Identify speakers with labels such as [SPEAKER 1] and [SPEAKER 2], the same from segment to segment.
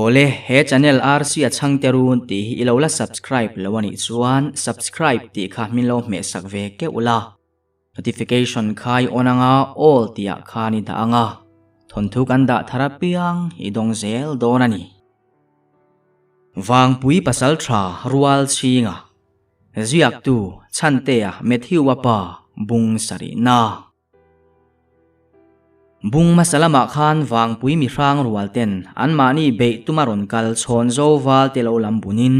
[SPEAKER 1] Awle, he channel RC a chhangte run tih hi i lo la subscribe lo a nih chuan subscribe tih kha min lo hmeh sak ve keuh la. Notification kha i on anga all tih ah khan i dah anga, thawnthu kan dah thar apiang i dawng zel dawn a ni. Vangpui Pasaltha Rual Chhinga Ziaktu Chhantea Matthew-a pa Bung Sarihna. Bung hmasa lamah khan Vangpui mi hrang rual ten anmahni beih tuma rawn kal chhawn zo val te lo lam bunin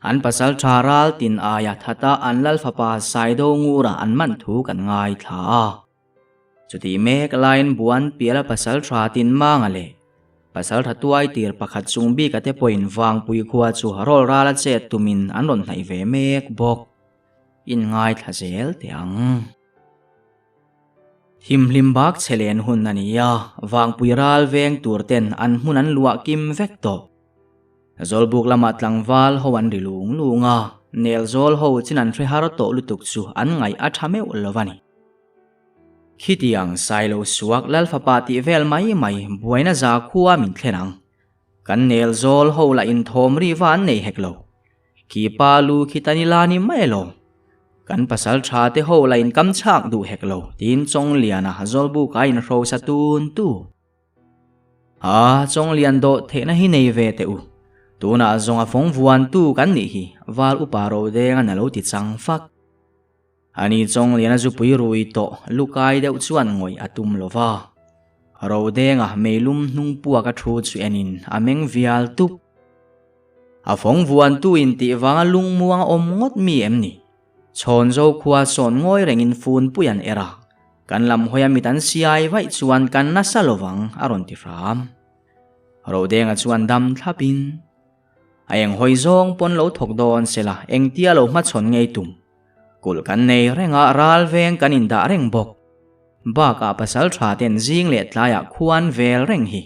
[SPEAKER 1] an pasal tha ral tin aia thata an lal fapa Saido Ngura an man thu kan ngaithla a. Chutih mek laiin Buan Piala pasal tha tin manga leh pasal tha tuai tir pakhat chung bika te pawhin Vangpui khua chu rawl rala chet tumin an rawn hnaih ve mek bawk. Inngaithla zel teh ang. Himhlim bak chhe len hun a ni a, vangpui ral veng tur ten an hmun an luah kim vek tawh. Zawlbuk lamah tlangval ho an ri lung lung a, nel zawl ho chin an hre har tawh lutuk chu an ngaih a tha meuh lo a ni. Khitiang Sailo suak Lalfapa tih vel mai mai buaina za khua min thlen ang. Kan nel zawl ho lah inthawm ri va an nei hek lo. Khi pa lu khi tan ila ni mai elo. Kan pasal tha te ho la in kam chhak duh hek lo tiin Chawngliana Zawlbuk a in hrosa tun tu. A Chawnglian dawh theihna hi nei ve teh u. Tunah zawng a fawng vuan tu kan nih hi Val upa Rodenga na lo ti chang fak. Ani Chawngliana zupui rui tawh lukai deuh chuan ngawih a tum lo va. Rodenga meilum hnung puak a thu chu enin a meng vial tup. A fawng vuantu in tih vanga lungmuang a awm ngawt mi em ni? Chhawn zo khua sawn ngawi rengin fun pui an er a, kan lam hawia mit an siai vaih chuan kan nasa lovang a rawn ti hram. Rodenga chuan dam thlapin, A eng hawi zawng pawn lo thawk dawn sela engtia lo hmachhawn ngei tum. Kulh kan nei reng a, ral veng kan indah reng bawk. Bakah pasal tha ten zing leh tlaiah khuan vel reng hi.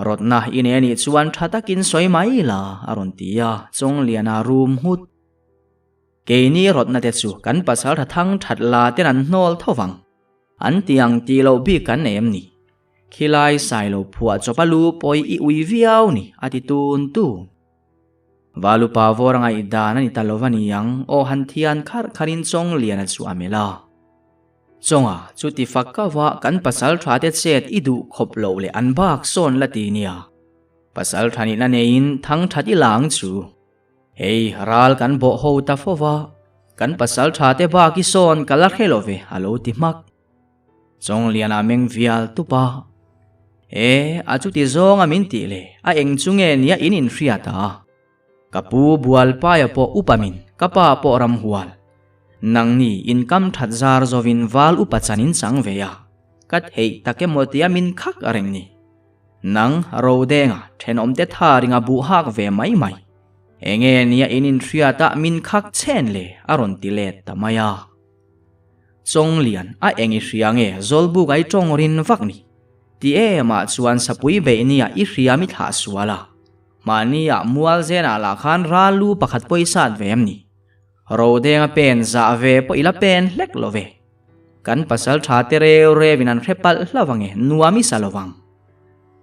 [SPEAKER 1] Rawtna i nei anih chuan tha takin sawi mai la, a rawn ti a, Chawngliana rum nghut. Keini rawtna te chu kan pasal tha thang that la ten an hnawl tho vang. An ti ang tih loh bik kan nei em ni? Khilai sailo phuah chawp a lu pawi i ui viau ni, a ti tun tu. Valupa vawr a ngaihdan a ni ta lo va niang, aw han thian kharh kharhin Chawngliana chu a melh a. Chawnga, chuti fak kava kan pasal tha te chet i duh khawp loh leh an bak sawn la ti nia. Pasal tha nihna neiin thang that i la ang chu. Hei, ral kan bawh ho ta fo va, kan pasal tha te bak i sawn ka la hre lo ve a lo ti hmak. Chawngliana meng vial tup a. E, a chuti zawnga min tih le, a eng chu nge nia in inhriat a? Ka pu Bualpaia pawh upa min, ka pa pawh ramhual. Nangni inkam that zar zovin val upa chan in chang ve a, ka theih tak emaw tia min khak a reng ni. Nang Rodenga thenawmte tha ringa buh hak ve mai mai. Enge nia in inhriat a min khak chen le a rawn ti let ta mai a. Chawnglian a eng i hria nge Zawlbuk ai tawng rin vak ni. Ti emah chuan sapui beih nia i hria mi thlah sual a. Mahnia mual zenah lah khan ral lu pakhat pawh i sat ve em ni? Rodenga pen zah ve pawh i la pen hlek lo ve. Kan pasal tha te reu reuin an hre palh hlauh ange, nuam i sa lo vang.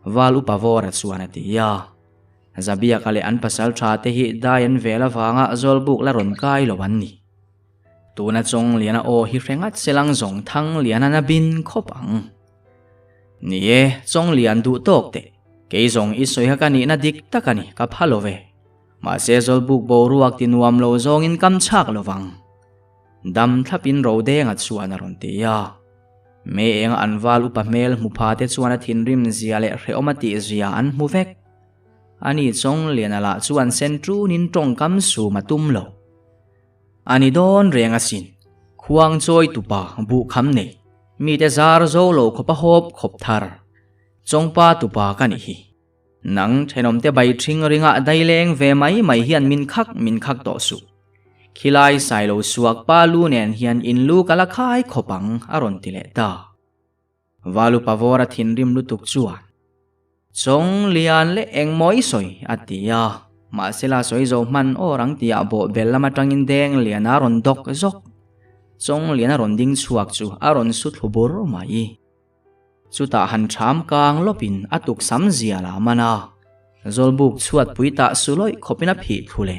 [SPEAKER 1] Val upa Vawra chuan a ti a. Zabiaka leh an pasal tha te hi dai an vel avanga Zawlbuk la rawn kai lo an ni. Tuna Chawngliana aw hi hre ngat selang zawng Thangliana na bin khawp ang. Ni e, Chawnglian duh tawk teh. Kei zawng i sawi kha ka nihna dik tak a ni, ka pha lo ve. Mahse Zawlbuk boruak ti nuam lo zawngin kam chhak lo vang. Dam thlapin Rodenga chuan a rawn ti a. Mei enga an val upa hmel hmu pha te chuan a thinrim zia leh hrehawm a tih zia an hmu vek. Ani Chawngliana lah chuan sen ṭunin tawngkam sum a tum lo. A ni dawn reng asin, khuang chawi tupa buh kham nei, mite zar zo lo khawpa hawp khawp thar, chawngpa tupa ka nih hi. Nang thenawmte bai ṭhing ringah daileng ve mai mai hian min khak min khak tawh suh. Khilai sailo suak pa lu nen hian in lu ka la khai khawp ang a rawn ti leh ta. Valu Pavawra thinrim lutuk chuan, Chawng lian leh engmaw i sawi? a ti a. Mahsela sawi zo hman awr ang tihah bawh bel lam atangin deng lian a rawn dawk zawk. Chawng lian a rawn ding chhuak chu a rawn su thlu bur mai. Chutah han ṭham kang lawpin a tuksam zia la man a. Zawlbuk chhuat pui tah sulawih khawpin a phih thlu le.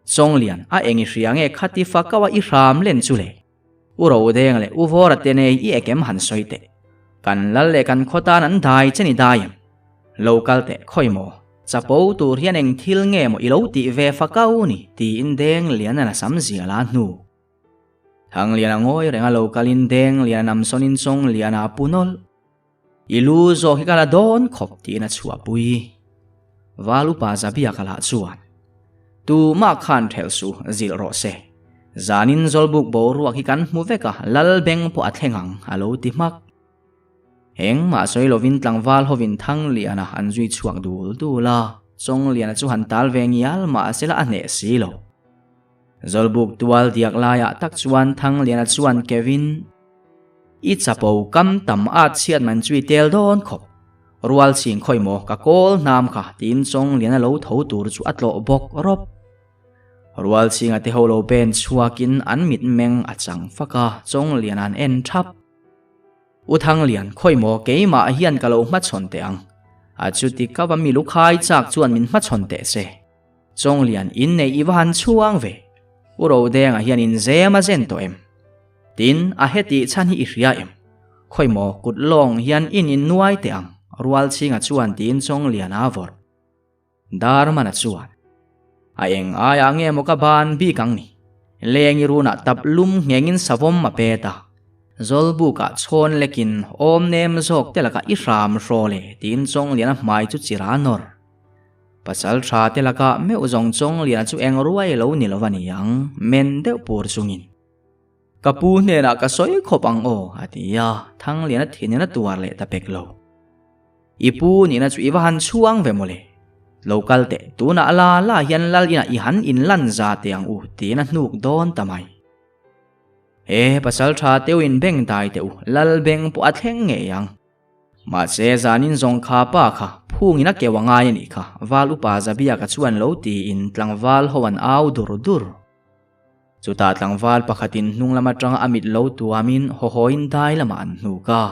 [SPEAKER 1] Chawnglian, a eng i hria nge khati fakau a i hram len chu le? U Rodeng leh U Vawra te nei i ekem han sawi teh. Kan lal leh kan khaw tan an dai che ni dai em? Lo kal teh khawi maw? Chapo tur hian eng thil nge maw i lo tih ve fakau ni? tiin Denglian a sam zial a hnu. Thangliana ngawi reng a lo kalin Dengliana nam sawnin Chawngliana a pu nawlh. I lu zawk hi ka la dawn khawp tiin a chhuahpui. Val upa Zabiaka lah chuan, Tumah khan thelh suh, zilh rawh se. Zanin Zawlbuk boruak hi kan hmu vek a, lal beng pawh a thleng ang, a lo ti hmak. Engmah sawi lovin tlangval hovin Thangliana an zui chhuak dul dul a, Chawngliana chu han tal ve ngial mahsela a hneh si lo. Zawlbuk tual diak laiah tak chuan Thangliana chuan Kevin, I chapo kam tam at chhiat man chu i tel dawn khawp. Rual chhing khawi maw ka kawl hnam kha tiin Chawngliana lo tho tur chu a tlawh bawk rawp. Rual chhinga te ho lo pen chhuakin an mitmeng a chang fak a, Chawngliana an en thap. U Thanglian, khawi maw keimah hian ka lo hmachhawn teh ang. A chuti ka va mi lukhai chak chuan min hmachhawn teh se. Chawnglian, innei i va han chhuang ve. U Rodenga hian in zem a zen tawh em? Tin, a hetih chhan hi i hria em? Khawi maw, kut lawng hian in in nuai teh ang, Rualchhinga chuan tiin Chawnglian a vawrh. Darmana chuan, A eng aiah nge maw ka ban bik ang ni? Lengi runah tap lum nghengin savawm a pet a. Zawlbukah chhawn lekin awm nem zawk te lakah i hram hrawl e, tiin Chawngliana hmai chu chira nawr. Pasal tha te lakah meuh zawng Chawngliana chu eng ruai lo ni lo a ni ang, men deuh pur chungin. Ka pu hnenah ka sawi khawp ang aw, a ti a, Thangliana thinin a tuar leh ta pek lo. I pu nihna chu i va han chhuang ve mawle. Lo kal teh, tunah la la hian lal inah i han inlan za teh ang u, tiin a hnuk dawn ta mai. He pasal tha teuhin beng dai teh u, lal beng pawh a thleng ngei ang. Mahse zanin zawng kha pa kha phungin a keu a ngai a nih kha, Val upa Zabiaka chuan lo tiin tlangval ho an au dur dur. Chutah tlangval pakhatin hnung lam atanga a mit lo tuamin hawhawiin dai lamah an hnuk a.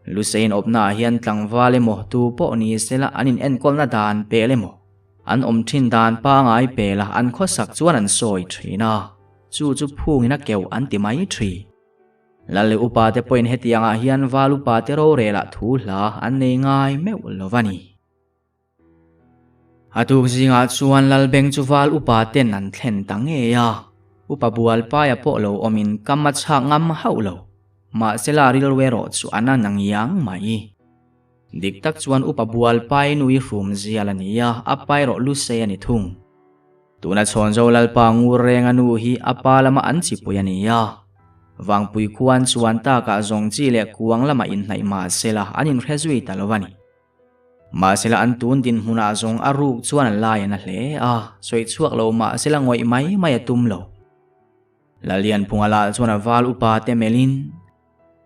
[SPEAKER 1] Lusein awpnaah hian tlangval emaw tu pawh ni sela an inenkawlna dan pel emaw, an awm thin dan pangai pela an khawsak chuan an sawi thin a, chu chu phungin a keuh an ti mai thin. Lal leh upa te pawhin hetiangah hian val upa te rorelah thu hla an nei ngai meuh lo va ni. A tuk zingah chuan Lalbeng chu val upa ten an thlen ta ngei a, upa bualpaia pawh lo awmin kam a chhak ngam hauh lo. Mahsela rilru erawh chu a na nangiang mai. Dik tak chuan upa bualpai nui hrum zial a ni a, a pa erawh lusei a ni thung. Tuna Chhawnzo Lalpa ngur renga nu hi a pa lama an chipui a ni a, Vangpui khuan chuan takah zawng chi leh kuang lamah inhnaih mahsela an inhre zui ta lo a ni. Mahsela an tun dinhmunah zawng a ruk chuan a lai a na hle a, sawi chhuak lo mahsela ngawih mai mai a tum lo. Lalianphunga lah chuan a val upa te melhin,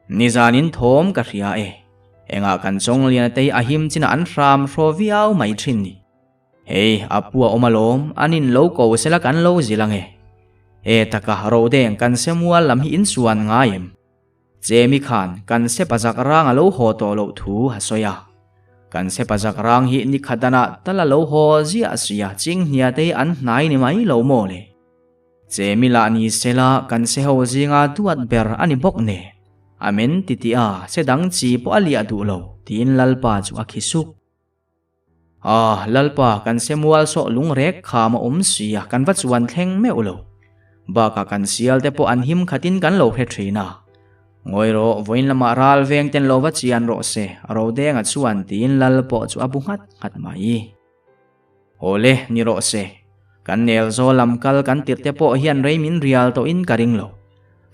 [SPEAKER 1] Nizanin thawm ka hria e, engah kan Chawngliana te hi a him chinah an hram hraw viau mai thin ni. Hei, a pu a awm alawm, an in lo ko sela kan lo zil ange. E taka, Rodeng kan semual lam hi in chuan ngai em? Chemi khan kan sepa zak rang a lo haw tawh loh thu a sawi a. Kan sepa zak rang hi ni khat danah tal a lo haw ziah sia chinghnia te hi an hnai ni mai lo maw le. Chemi lah ni sela kan se ho zinga duat ber a ni bawk nen. A men ti tih a, se dang chi pawh a liah duh lo, tiin Lalpa chu a khi suk. Ah, Lalpa, kan semual sawh lungrek kham a awm si a, kan va chuan thleng meuh lo. Bakah kan sial te pawh an him khatin kan lo hre thin a. Ngawi rawh, vawiin lamah ral veng ten lo va chian rawh se, Rodenga chuan tiin Lal pawh chu a bu nghat nghat mai. Awle, ni rawh se. Kan nel zawl lam kal kan tirh te pawh hian rei min rial tawhin ka ring lo.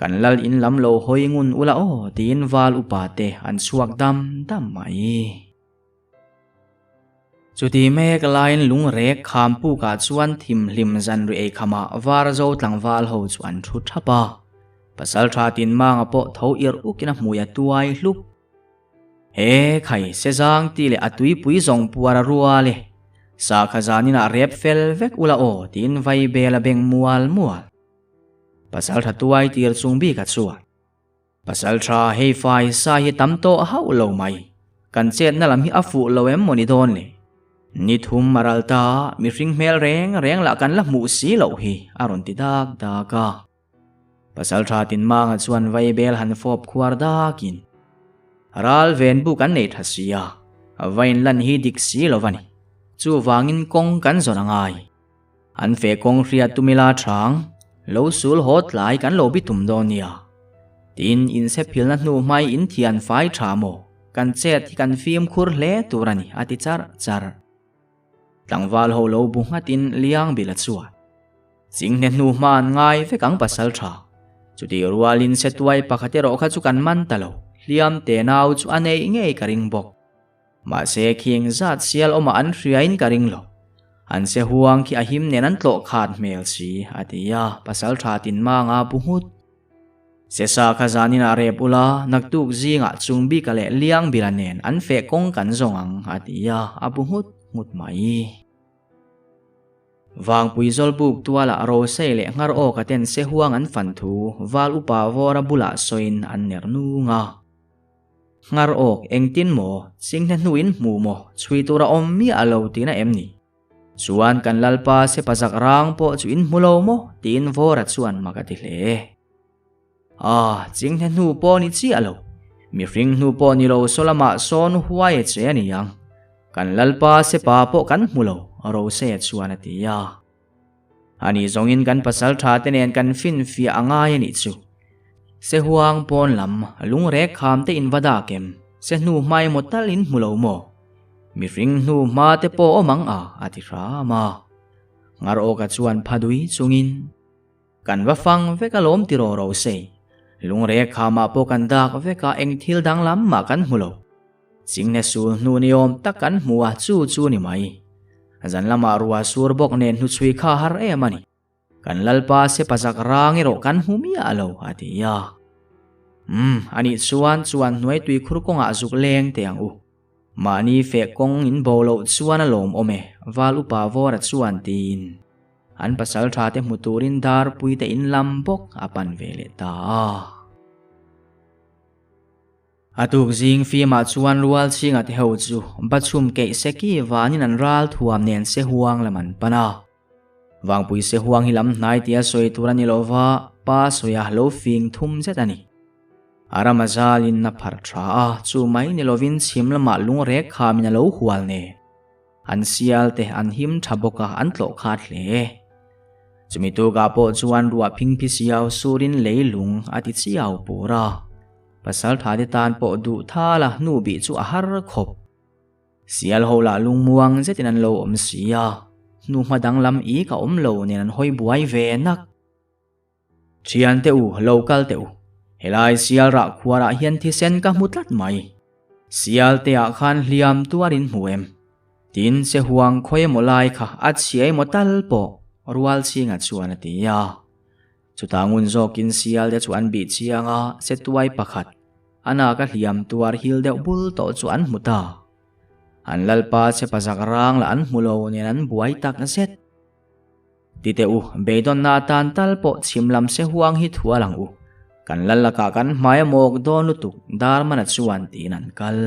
[SPEAKER 1] Kan Lal in lam lo hawi ngun ula aw, tiin val upa te an chhuak dam dam mai. Chuti mek laiin lungrek kham pukah chuan thimhlim zanri eikhamah Varzo tlangval ho chu an thu thap a. Pasaltha Tinmanga pawh tho irh ukin a hmui a tuai hlup. He khai sezang ti leh a tuipui zawng puar a rual e. Sakha zaninah rep fel vek ula aw tiin vaibel a beng mual mual. Pasaltha tuai tir chung bika chuan. Pasal tha hei fai sa hi tam tawh hauh lo mai. Kan chetna lam hi a fuh lo em maw ni dawn le? Ni thum a ral ta, mihring hmel reng reng lah kan la hmuh si loh hi, a rawn ti dak dak a. Pasalṭha Tinmanga chuan vaibel han fawp khuar dakin, Ral ven bu kan nei ṭha si a, vain lan hi dik si lo va ni. Chuvangin kawng kan zawn a ngai. An feh kawng hriat tumila ṭhang, lo sul haw tlai kan lo bi tum dawn nia. Tin, insephilna hnu hmai inthian fai ṭha maw? Kan chet hi kan fimkhur hle tur a ni, a ti charh charh. Tlangval ho lo bu nghatin Liangbila chuan, Chinghne hnu hma an ngai vek ang pasal tha. Chutih rualin Setuai pakhat erawh kha chu kan man ta lo, hliam te nau chu a neih ngei ka ring bawk. Mahse khing zat sial awmah an hriain ka ring lo. An se huang khi a him nen an tlawh khat hmel si, a ti a, pasal tha Tinmanga bu nghut. Sesa kha zanin ah rep ula, naktuk zingah Chungbika leh Liangbila nen an feh kawng kan zawng ang, a ti a, a bu nghut nghut mai. Vangpui Zawlbuk tualah Rosei leh Nghar Awka ten Sehuang an fan thu Val Upa Vawra bulah sawiin an ner nung a. Nghar Awk engtin maw, Chinghne hnuin hmu maw, chhui tur a awm miah lo tihna em ni? Chuan kan Lalpa sepa zak rang pawh chu in hmu lo maw? tiin Vawra chuan mak a ti hle. Ah, chinghne hnu pawh ni chiah lo. Mihring hnu pawh ni lo saw lamah sawn huai a che a ni ang. Kan Lalpa sepa pawh kan hmu lo, Rose chuan a ti a. Ani zawngin kan pasal tha te nen kan finfiah a ngai a nih chu. Sehuang pawn lam lungrek kham te in va dak em? Se hnu hma emaw tal in hmu lo maw? Mihring hnu hma te pawh awm ang a, a ti hram a. Ngar awka chuan pha dui chungin, Kan va fang vek alawm ti rawh ro sei. Lungrek khamah pawh kan dak vek a, eng thil danglam mah kan hmu lo. Chingne sul hnu ni awm tak kan hmu a, chu chu ni mai. Zan lamah ruah sur bawk nen hnuchhui kha har em a ni. Kan Lalpa sepa zak rang erawh kan hmu miah lo, a ti a. Umm, anih chuan chuan hnuai tuikhur kawngah zuk leng teh ang u. Mahni feh kawng in bo loh chuan a lawm awm e, Val Upa Vawra chuan tiin an pasal tha te hmu turin Darpui te in lam bawk a pan ve leh ta a. A tuk zing fimah chuan Rualchhinga te ho chu Bachhum keih seki vanin an ral thuam nen Sehuang lam an pan a. Vangpui Sehuang hi lam hnai tia sawi tur a ni lo va, pa sawia lo fing thum zet a ni. A ram a zalin a pharh tha a, chu mai ni lovin chhim lamah lungrek khamin a lo hual nen. An sial te an him tha bawk a, an tlawh khat hle. Chumi tukah pawh chuan ruah phingphi siau surin leilung a ti chiau pur a. Pasal tha te tan pawh duh thal a hnu bih chu a har khawp. Sial ho lah lungmuang zetin an lo awm si a, hnuhma danglam ik a awm lo nen an hawi buai ve nak. Thian teh u, lo kal teh u. Helai sial rah khuarah hian thisen ka hmu tlat mai. Sial te ah khan hliam tuar in hmu em? Tin, Sehuang khawi emaw lai kha a chhia emaw tal pawh Rualchhinga chuan a ti a. Chutah ngun zawkin sial te chu an bih chiang a, setuai pakhat, a nak a hliam tuar hil deuh bul tawh chu an hmu ta. An lalpa chepa zak rang lah an hmu lo nen an buai tak zet. Ti teh u, beidawnna atan tal pawh chhim lam se huang hi thu a lang u. Kan lal lakah kan hmai a mawk dawn lutuk, Darmana chuan tiin an kal.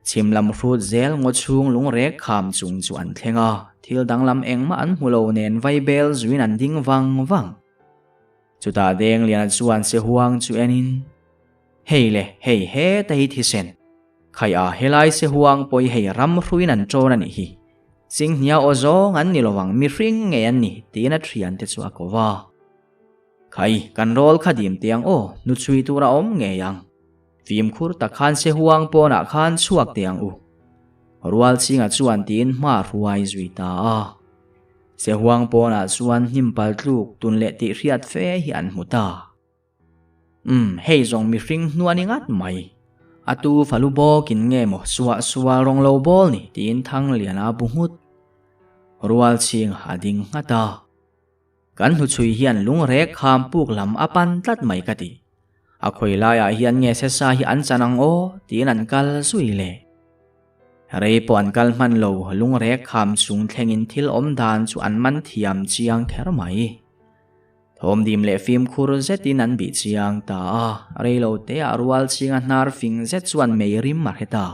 [SPEAKER 1] Chhim lam hrut zel ngaw chhung lungrek kham chung chu an thleng a, thil danglam engmah an hmu lo nen vaibel zuin an ding vang vang. Chutah Dengliana chuan Sehuang chu enin, Hei le, hei heta hi thisen. Khai a, helai Sehuang pawh hi hei ram hruin an ṭawn a nih hi. Chinghnia aw zawng an ni lovang, mihring ngei an ni, tiin a ṭhiante chu a ko va. Khai, kan rawl kha dim teh ang aw, hnuchhui tur a awm ngei ang. Fimkhur tak khan Sehuang pawnah khan chhuak teh ang u. Rualchhinga chuan tiin hma hruai zui ta a. Sehuang pawnah chuan hnim pal tluk tun leh tih hriat fe hi an hmu ta. Umm, hei zawng mihring hnu a ni ngat mai. A tu falu bawkin nge maw suah sual rawng lo bawl ni tiin Thangliana bu nghut. Rualchhinga a ding nghat a. Kan hnuchhui hian lungrek kham puk lam a pan tlat mai ka ti. A khawi laiah hian nge sesa hi an chan ang aw tiin an kal zui le. Rei pawh an kal hman lo, lungrek kham chung thlengin thil awm dan chu an man thiam chiang kher mai. Thawmdim leh fimkhur zetin an bih chiang ta a, rei lo teah rual chhinga hnar fing zet chuan mei rim a hre ta.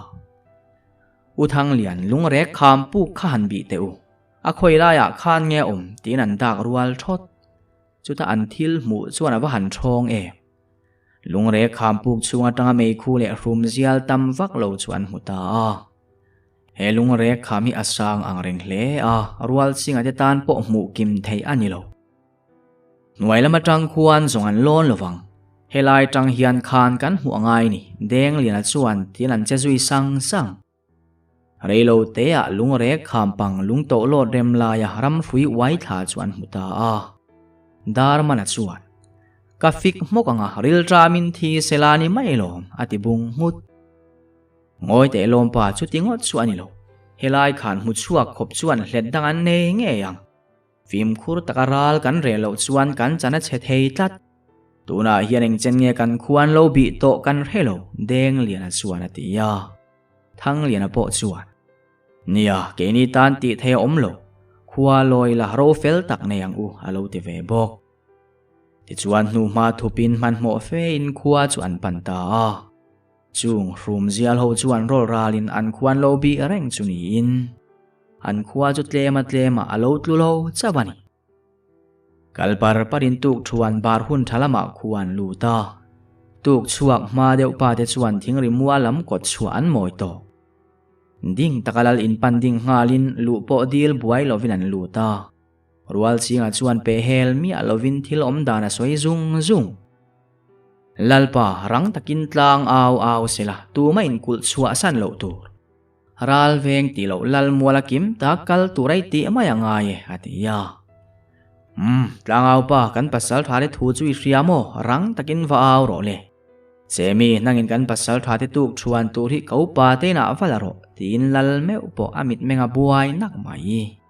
[SPEAKER 1] U Thanglian, lungrek kham puk kha han bih teh u. A khawi laiah khan nge awm tiin an dak rual thawt. Chuta an thil hmuh chuan a va han thawng em. Lungrek kham puk chhung atanga meikhu leh hrum zial tam vak lo chu an hmu ta a. He lungrek kham hi a sang ang reng hle a, rual chinga te tan pawh hmuh kim theih a ni lo. Hnuai lam atang khuan zawng an lawn lo vang. Helai tang hian khan kan hmuh a ngai ni, Dengliana chuan tiin an che zui sang sang. Reilo teah lungrek kham pang lung tawh lawt rem laia ramhrui uai thla chu an hmu ta a. Darmana chuan, Ka fik hmawk anga rilṭamin thi sela ni mai lawm, a ti bung nghut. Ngawi teh lawmpa chu ti ngawt chu a ni lo. Helai khan hmu chhuak khawp chuan hlet dang an nei ngei ang. Fimkhur taka ral kan reh loh chuan kan chan a chhe thei tlat. Tunah hian engchen nge kan khuan lo bih tawh kan hre lo, Dengliana chuan a ti a. Thangliana pawh chuan, Nia, keini tan tih thei a awm lo. Khua lawi la ro fel tak nei ang u, a lo ti ve bawk. Tichuan hnuhma thupin hmanhmawh fein khua chu an pan ta a. Chung hrum zial ho chuan rawl ralin an khuan lo bih reng chu niin an khua chu tlema tlema a lo tlu lo chauh a ni. Kal par parin tuk thuan bar hun tha lamah khua an lut a. Tuk chhuak hma deuh pa te chuan thingri mua lam kawt chhuah an mawi tawh. Ding taka lal inpan ding nghalin luh pawh dil buai lovin an lut a. Rual chingah chuan pehhel miah lovin thil awm dan a sawi zung zung. Lalpa, rang takin tlang au au sela, tuma inkulh chhuah san loh tur. Ral veng tih loh lal mual a kim tak kal tur ai tih mai a ngai e, a ti a. Umm, tlang au pa, kan pasal tha te thu chu i hria maw, rang takin va au rawh le. Chemi, nangin kan pasal tha te tuk thuan tur hi ko pa te inah va la rawh, tiin lal meuh pawh a mitmeng a buai nak mai.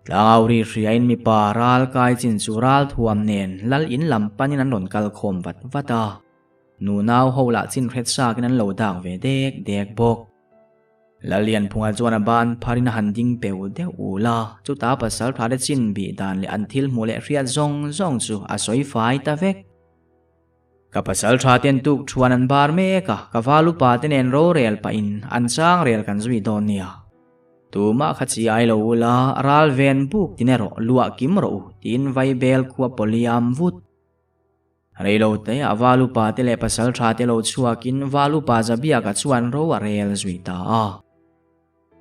[SPEAKER 1] Tlangau ri hriain mipa ral kai chin chu ral thuam nen lal in lam panin an rawn kal khawm vat vat a. Nunau ho lah chin hret sakin an lo dak ve dek dek bawk. Lallianphunga chuan a ban pharin a han ding peu deuh ul a, chutah pasal tha te chin bih dan leh an thil hmuh leh hriat zawng zawng chu a sawi fai ta vek. Ka pasal tha ten tuk thuan an bar mek a, ka val upa te nen rorel pahin an chang rel kan zui dawn nia. Tumah kha chi ai lo ula, ral ven buk tin erawh luah kim rawh u, tiin Vaibel khua pawliam vut. Reilo te a val upa te leh pasal tha te lo chhuakin val upa Zabiaka chuan ro a rel zui ta a.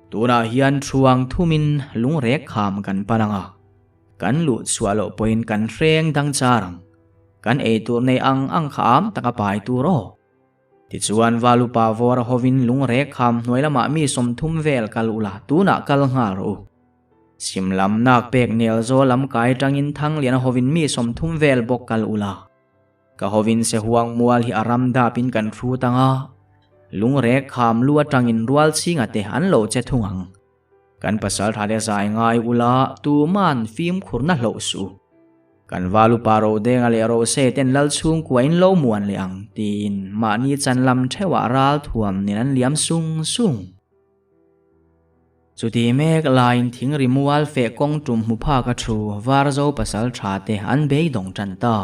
[SPEAKER 1] Tunah hian thuang thumin lungrek kham kan pan ang a, kan luh chhuah loh pawhin kan hreng dang char ang. Kan ei tur nei ang ang kha am taka pai tur aw. Tichuan Valupa vawr hovin lungrek kham hnuai lamah mi 30 vel kal ula tunah kal nghal rawh u. Chhim lam nak pek nel zawl lam kai tangin Thangliana hovin mi 30 vel bawk kal ula. Ka hovin Sehuang mual hi a ram dapin kan hrut ang a, lungrek kham lu atangin rual chhinga te an lo che thung ang. Kan pasal tha te zai ngai ula tuman fimkhurna hloh suh. Kan val upa Rodenga leh Rose ten lal chhungkua in lo muan leh ang tiin mahni chan lam theuhah ral thuam nen an liam sung sung. Chuti mek laiin thingri mual feh kawng tum hmu phak a thu Varzo pasal tha te an beidawng tan ta.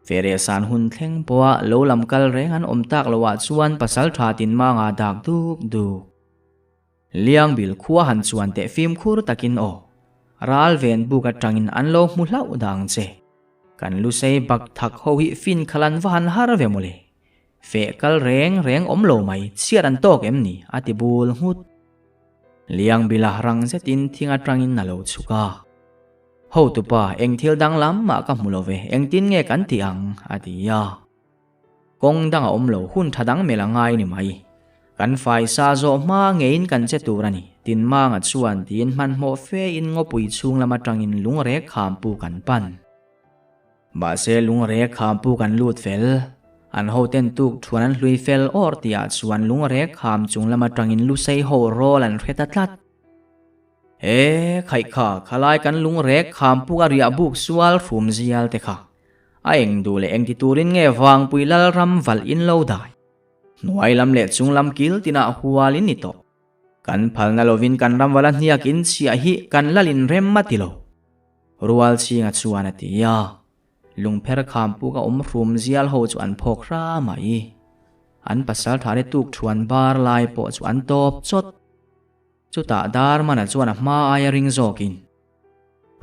[SPEAKER 1] Fereh san hun thleng pawha lo lam kal reng an awm tak loh ah chuan pasal tha tin manga dak duk duk. Liangbil khua han chuan teh fimkhur takin aw. Ral ven buk atangin an lo hmu hlauh dang che. Kan lusei bak thak ho hi fin khalh an va han har ve mawle. Feh kal reng reng awm lo mai, chhiat an tawk em ni? a ti bul nghut. Liangbila rang zetin thing atangin a lo chhuk a. Hotupa, eng thil danglam mah ka hmu lo ve, engtin nge kan tih ang? a ti a. Kawng dang a awm lo, hun tha dang mel a ngai ni mai. Kan faisa zawh hma ngeiin kan che tur a ni, Tinmanga chuan tiin hmanhmawh fein ngawpui chhung lam atangin lungrek khampu kan pan. Mahse lungrek khampu kan lut fel. An hoten tuk thuan an hlui fel awr tihah chuan lungrek kham chung lam atangin lusei ho rawl an hre ta tlat. He khaih kha khalai kan lungrek khampu a riah buk sual hrum zial te kha. A eng duh leh engti turin nge vangpui lalram valh in lo dai. Hnuai lam leh chung lam kil tinah hual in ni tawh. Kan phalna lovin kan ram vala hniak in chhiah hi kan lal in rem a ti lo. Rual chhinga chuan a ti a, lungpher kham puk a awm hrum zial ho chu an phawk hra mai. An pasalṭhate tuk ṭhuan bar lai pawh chu an tawp chawt. Chutah Darmana chuan a hma aia ring zawkin,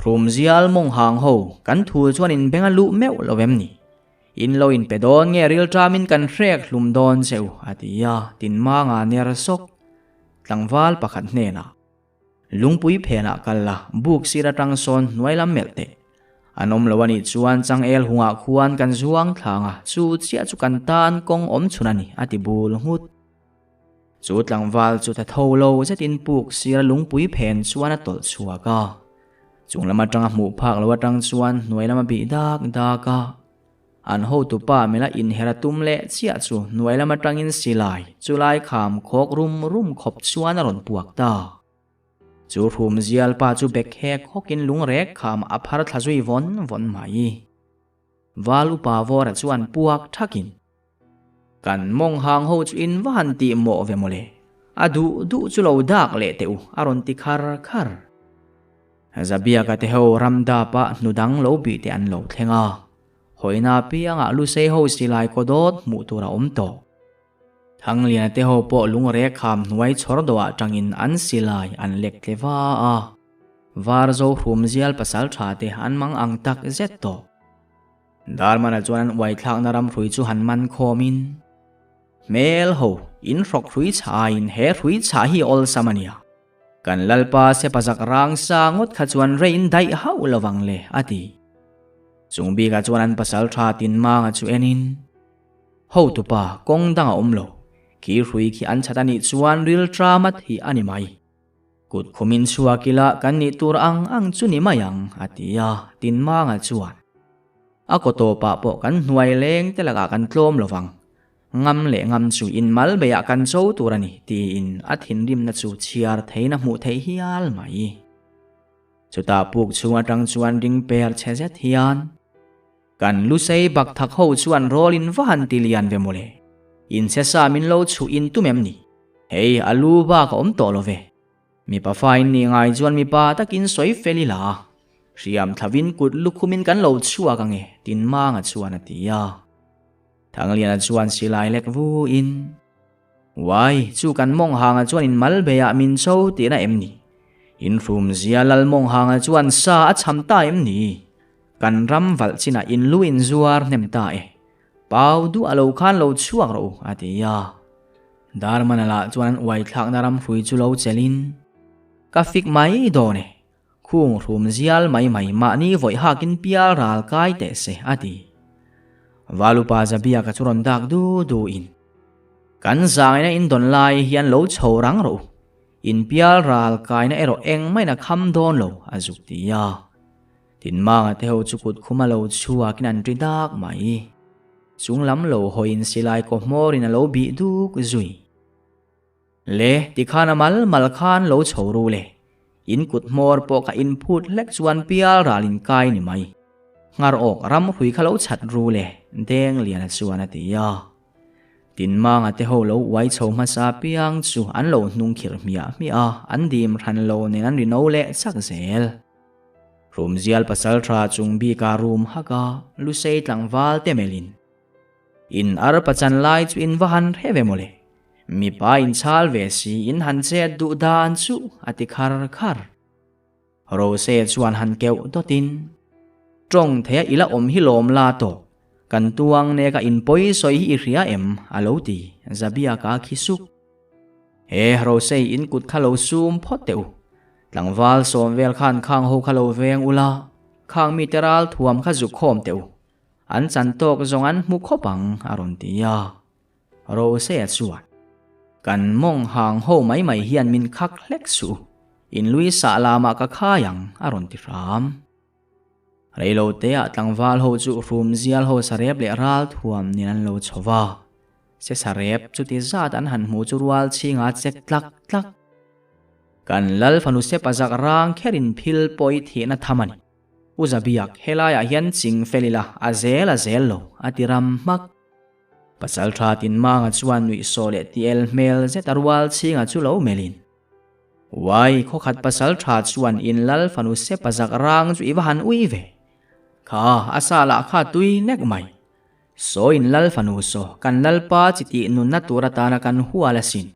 [SPEAKER 1] Hrumzial mawng hang ho, kan thu chuan in beng a luh meuh lo em ni? In lo inpe dawn nge rilṭamin kan hrek hlum dawn che u, a ti a, Tinmanga ner sawk tlangval pakhat hnenah. Lungpui phenah kal la, buk sir atang sawn hnuai lam melh teh. An awm lo a nih chuan changel hungah khuan kan zuang thlang a, chu chiah chu kan tan kawng awm chhun a ni, a ti bul nghut. Chu tlangval chu ta tho lo zetin puk sira lungpui phen chuan a tawlh chhuak a. Chung lam atanga hmuh phak lo atang chuan hnuai lam a bih dak dak a. An hotupa mela inher a tum leh chiah chu hnuai lam atangin silai chulai kham khawk rum rum khawp chuan a rawn puak ta. Chu hrum zial pa chu bek hek hawkin lungrek kham a phar thla zui vawn vawn mai. Val upa Vawra chuan puak thakin, Kan mawng hang ho chu in va han tih mawh ve mawle, a duh duh chu lo dak leh teh u a rawn ti khar khar. Zabiaka te ho ramdap ah hnu dang lo bih te an lo thleng a, hawina piangah Lusei ho silai kaw dawt hmuh tur a awm tawh. Thangliana te ho pawh lungrek kham hnuai chhawr dawhah tangin an silai an lek tle va a, Varzo hrumzial pasaltha te an mang ang tak zet tawh. Darmana chuan an uaithlakna ram hrui chu han man khawmin, Hmel ho, in hrawk hrui chhah aiin he hrui chhah hi awlsam a nia. Kan Lalpa Sepazak rang sa ngawt kha chuan rein daih hauh lo vang le, a ti. Chung bikah chuan an pasal tha Tinmanga chu enin, Hotupa, kawng dang a awm lo. Khi hrui khi an chhat a nih chuan ril tramat hi a ni mai. Kut khumin chhuak ila kan nih tur ang ang chu ni mai ang, a ti a, Tinmanga chuan, A kaw tawpah pawh kan hnuai leng te lakah kan tlawm lo vang. Ngam leh ngam chu in mal beiah kan cho tur a ni, tiin a thinrimna chu chhiar theiin a hmuh theih hial mai. Chutah puk chhung atang chuan ring per chhe zet hian, Kan lusei bak thak ho chuan rawl in va han ti lian ve mawle. Inchhe sa min lo chhuh in tum em ni? Hei, a lu bak a awm tawh lo ve. Mipa fa in nih ngai chuan mipa takin sawi fel ila, hriam thlavin kut lukhumin kan lo chhuak ange, Tinmanga chuan a ti a. Thangliana chuan silai lek vuin, Uai, chu kan Mawnghanga chuan in mal beiah min cho tihna em ni? In hrumzia Lal Mawnghanga chuan sa a chham ta em ni? Kan ram valh chinah in lu in zuar hnem ta e. Pau duh a lo khan lo chhuak rawh u, a ti a. Darmana lah chuan an uaithlakna ram hrui chu lo chelhin, Ka fik mai dawn e, Khung hrum zial mai mai mahni vawih hakin pial ral kai teh se, a ti. Valupa Zabiaka chu rawn dak du du in, Kan zangaina in dawn lai hian lo chho rang rawh u, in pial ral kaina erawh engmah in a kham dawn lo, a zuk ti a. Tinmanga te ho chu kut khuma lo chhuakin an ri dak mai. Chung lam lo hawiin silai kaw hmawrin a lo bih duk zui. Le, tikhan a mal mal khan lo chho ru le. In kut hmawr pawh kha in phut hlek chuan pial ral in kai ni mai. Nghar awk ram hrui kha lo chhat ru le, Dengliana chuan a ti a. Tinmanga te ho lo uai chho hmasa piang chu an lo hnung khirh hmiah hmiah a, an dim hran lo nen an ri no leh chak zel. Hrumzial pasaltha chung bika rum hak a, Lusei tlangval te melhin. In ar pachan lai chu in va han hre ve mawle. Mipa in chhal ve si in han chet duh dan chu a ti khar khar. Rose chuan han keuh dawt in, Tawng theia i la awm hi lawm la tawh, kan tuang nek a in pawi sawi hi i hria em? a lo ti, Zabiaka khi suk. He Rose in kut kha lo sum phawt teh u. Tlangval sawm vel khan khang ho kha lo veng ula, khang mite ral thuam kha zuk khawm teh u. An chan tawk zawng an hmu khawp ang, a rawn ti a. Rose-a chuan, Kan mawng hang ho mai mai hian min khak hlek suh, in lui sah lamah ka khai ang, a rawn ti hram. Reiloteah tlangval ho chu hrum zial ho sarep leh ral thuam nen an lo chho va. Se sarep chuti zat an han hmu chu rual chhinga chek tlak tlak. Kan lal fanu sepa zak rang kherin phil pawh i thihna tham a ni. U Zabiak, helaiah hian ching fel ila, a zel a zel lo, a ti ram hmak. Pasalṭha Tinmanga chuan nuihsawh leh tiel hmel zet a rual chhinga chu lo melhin, Uai, khawkhat pasalṭha chuan in lal fanu sepa zak rang chu i va han ui ve. Kha, a sa lah kha tui nek mai. Saw in lal fanu saw kan lalpa chi tih nunna tur atana kan hual asin.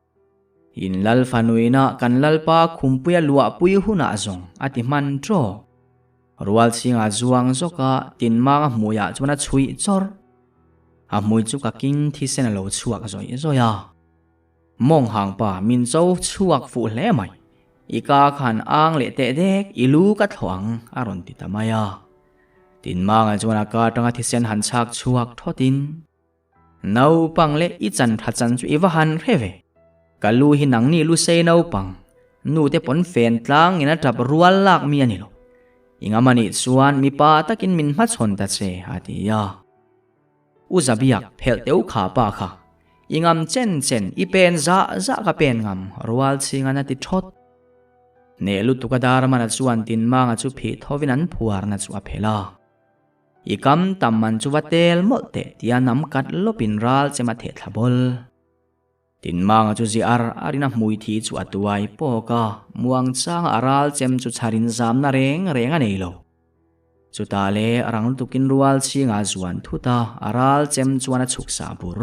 [SPEAKER 1] In lal fanuina kan lalpa khumpuia luahpui hunah zawng a ti hman tawk. Rualchhinga zuang zawk a, Tinmanga hmuiah chuan a chhuih chawrh. A hmui chu ka king thisen a lo chhuak zawih zawih a. Mawng hang pa min cho chhuak fuh hle mai. I ka khan ang leh teh dek i lu ka thlawh ang a rawn ti ta mai a. Tinmanga chuan a ka atanga thisen han chhak chhuak thawtin, Naupang leh i chan tha chan chu i va han hre ve. Ka lu hi nangni lu sei naupang, nu te pawn fen tlang in a tap rual lak mi a ni lo. I ngam anih chuan mipa takin min hmachhawn ta che a ti a. U Zabiak phelh teuh kha pa kha, i ngam chen chen i pen zah zah ka pen ngam Rualchhingan a ti thawt. Hneh lutuk a Darmana chuan Tinmanga chu phih thovin an phuarna chu a phelh a. I kam tam man chu va tel mawlh teh tia nam kat lawpin ral chem a theh thla bawl. Tinmanga chu zi ar arin a hmui thi chu a tuai pawk a, muangchanga a ral chem chu chharin zamna reng reng a nei lo. Chutah le rang lutukin rual chhingah a zuan thut a, a ral chem chuan a chhuk sah bur.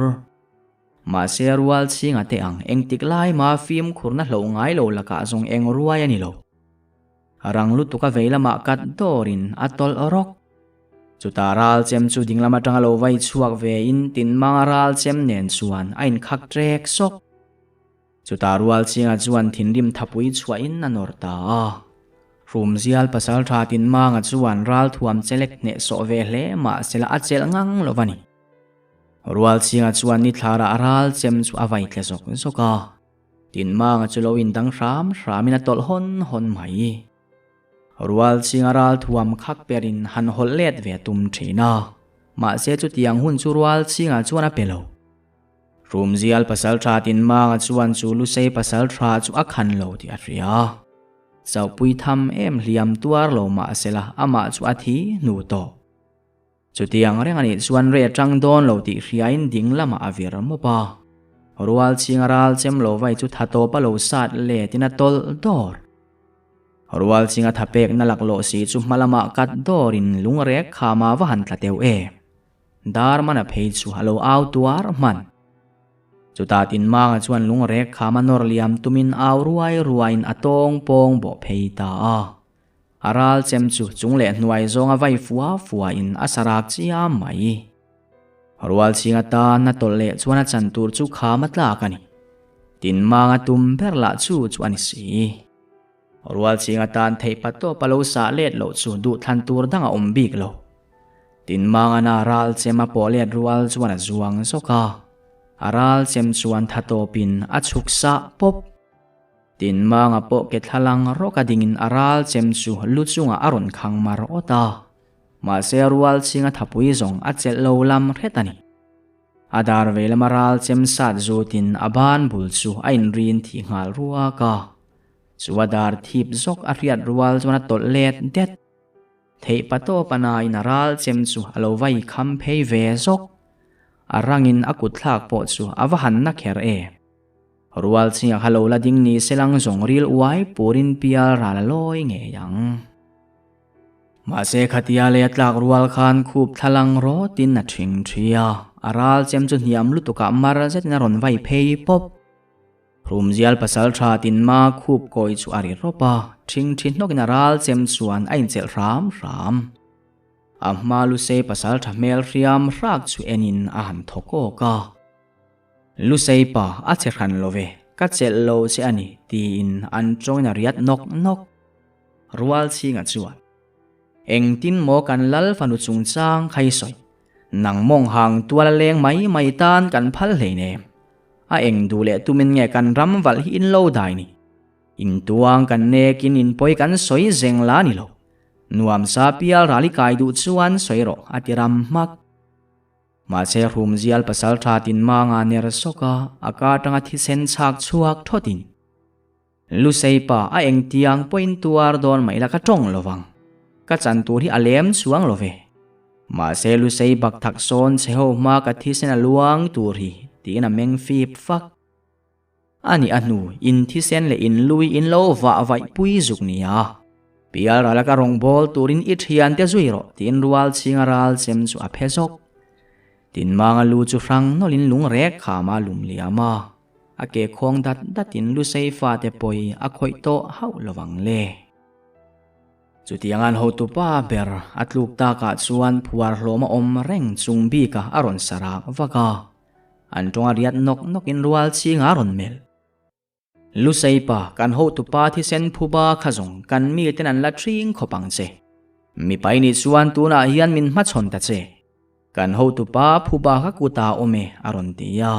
[SPEAKER 1] Mahse rual chhinga te ang engtik lai ma fimkhurna hloh ngai lo lakah zawng eng ruai a ni lo. Rang lutuk a vei lamah kat dawrin a tawlh rawk. Chutah ral chem chu dinglam atanga lo vai chhuak ve in Tinmanga ral chem nen chuan a inkhak trek sawk. Chutah rual chhinga chuan thinrim thapui chhuahin a nawr ta a. Hrumzial pasaltha Tinmanga chuan ral thuam chelek hnehsawh ve hle mahsela a chelh ngang lo va ni. Rual chhinga chuan nithlarah ral chem chu a vai tle zawk zawk a. Tinmanga chu lo indang hram hramin a tawlh hawn hawn mai. Rual chhinga ral thuam khak perin han hawlh let ve a tum thin a. Mahse chutiang hun chu rual chhinga chuan a pe lo. Hrumzial pasaltha Tinmanga chuan chu Lusei pasaltha chu a khan lo tih a hria. Chauhpui tham em hliam tuar lo mahsela amah chu a thi hnu tawh. Chutiang reng anih chuan rei atang dawn lo tih hriain ding lamah a vir mawp a. Rual chhinga ral chem lo vai chu tha tawp a lo sat letin a tawlh dawr. Rual chhinga tha pekna laklawh si chu hma lamah kat dawrin lung rek khama va han tla teuh e. Dar mana phei chu a lo au tuar hman. Chutah Tinmanga chuan lung rek khama nawr liam tumin au ruai ruaiin a tawng pawng bawh phei ta a. A ral chem chu chung leh hnuai zawnga vai fua fua in a sarak chiam mai. Rual chhing atan a tawlh leh chuan a chan tur chu kham a tlak a ni. Tinmanga tum ber lah chu chu a ni si. Rual chhing atan theih pa tawp a lo sah let loh chu duhthlan tur dang a awm bik lo. Tinmanga na ral chem a pawh let rual chuan a zuang zawk a. A ral chem chuan tha tawpin a chhuk sah pawp. Tinmanga pawh ke thlalang rawk a dingin a ral chem chu lu chungah a rawn khang mar awt a. Mahse rual chhinga thapui zawng a chelh lo lam hret a ni. A dar vei lama ral chem sat zutin a ban bul chu a inrin thih nghal ruak a. Chu a dar thip zawk a hriat rual chuan a tawlh let det. Theih pa tawp a nain a ral chem chu a lo vai kham phei ve zawk. A rangin a kut thlak pawh chu a va han na kher em. Rual chhinga kha lo la ding ni se lang zawng ril uai purin pial ral a lawi ngei ang. Mahse khatia lei a tlak rual khan khup thla lang rawtin a thing thi a, a ral chem chu hniam lutukah mar zetin a rawn vai phei pawp. Hrumzial pasaltha tinma khup kawi chu a ri rawp a, thing thi hnawkin a ral chem chuan a inchelh hram hram. A hma lusei pasaltha hmel hriam hrak chu enin a han thaw kawk a. Lusei pa a che hran lo ve, ka chelh lo che a ni, tiin an tawngin a riat nawk nawk. Rual chhinga chuan, Engtin maw kan lal fanu chungchang kha i sawi? Nang mawng hang tual a leng mai mai tan kan phal hleinem. A eng duh leh tumin nge kan ram valh hi in lo dai ni? Intuang kan nekin inpawi kan sawi zeng la ni lo. Nuamsa pial ral i kai duh chuan sawi rawh, a ti ram hmak. Mahse Hrumzial pasaltha Tinmanga ner sawk a, a ka atanga thisen chhak chhuak thawtin, Lusei pa, a engtiang pawhin tuar dawn mai la ka tawng lo vang. Ka chan tur hi a lem chuang lo ve. Mahse Lusei bak thak sawn che ho hma ka thisen a luang tur hi, tiin a meng fip fak. A nih a hnu, in thisen leh in lui in lo vah vaih pui zuk nia. Pial rala ka rawn bawl turin i thiante zui rawh tiin rual chhinga ral chem chu a phe zawk. Tinmanga lu chu hrang nawlhin lung rek kham a lum liam a, a ke khuang dat datin lusei fate pawi a khawih tawh hauh lo vang le. Chutianga'n hotupa ber a tluk takah chuan phuar hlawm a awm reng chung bikah a rawn sa rak vak a, an tawnga riat nawk nawkin rual chhing a rawn melh. Luseipa, kan hotupa thisen phuba kha zawng kan miten an la ṭhing khawp ang che. Mipai nih chuan tunah hian min hmachhawn ta che. Kan hotupa phuba kha kuta awm e, a rawn ti a.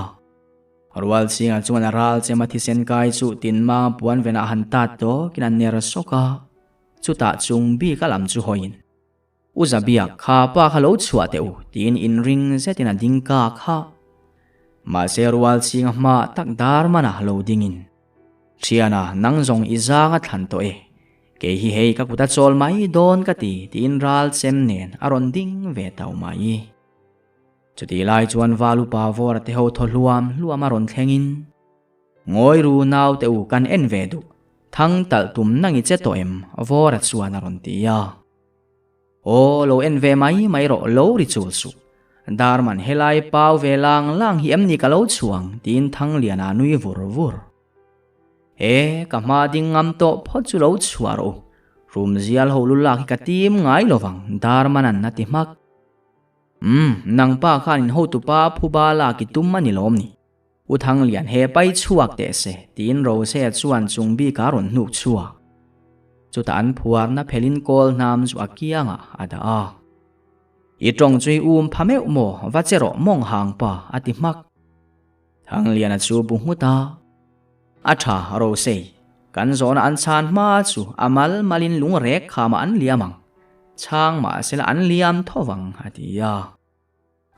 [SPEAKER 1] Rualchhinga chuan a ral chem a thisen kai chu tinmang puan venah han tat tawkin a ner sawk a, chutah chung bik a lam chu hawiin. U Zabiak, kha pa kha lo chhuah teh u, tiin inring zetin a ding kak ha. Mahse Rualchhinga hma tak dar mana lo dingin, Thiana, nang zawng i zang a thlan tawh e. Kei hi hei ka kut a chawl mai dawn ka ti, tiin ral chem nen a rawn ding ve tau mai. Chutih lai chuan Valupa Vawra te ho thaw hluam hluam a rawn thlengin, Ngawi ru naute u kan en ve duh, thang talh tum nang i che tawh em? Vawra chuan a rawn ti a. Aw, lo en ve mai mai rawh, lo ri chul suh. Darman helai pau ve lang lang hi em ni ka lo chhuang, tiin Thangliana nui vur vur. E, ka hma ding ngam tawh phawt chu lo chhuah rawh u. Rum zial ho lu lak hi ka tim ngai lo vang, Darman-a'n a ti hmak. Umm, nangpa khan in hotupa phuba lak i tum a ni lawm ni? U Thanglian he pai chhuak teh se, tiin Rose chuan chung bik a rawn hnuk chhuak. Chutah an phuarna phelin kawl hnam chu a kiangah a dah a. I tawng chu i um pha meuh maw, va che rawh mawng hang pa, a ti hmak. Thangliana chu bu nghut a. A tha, Rose, kan zawhna an chhan hma chu a mal malin lung rek khamah an liam ang. Chhang mahsela an liam tho vang, a ti a.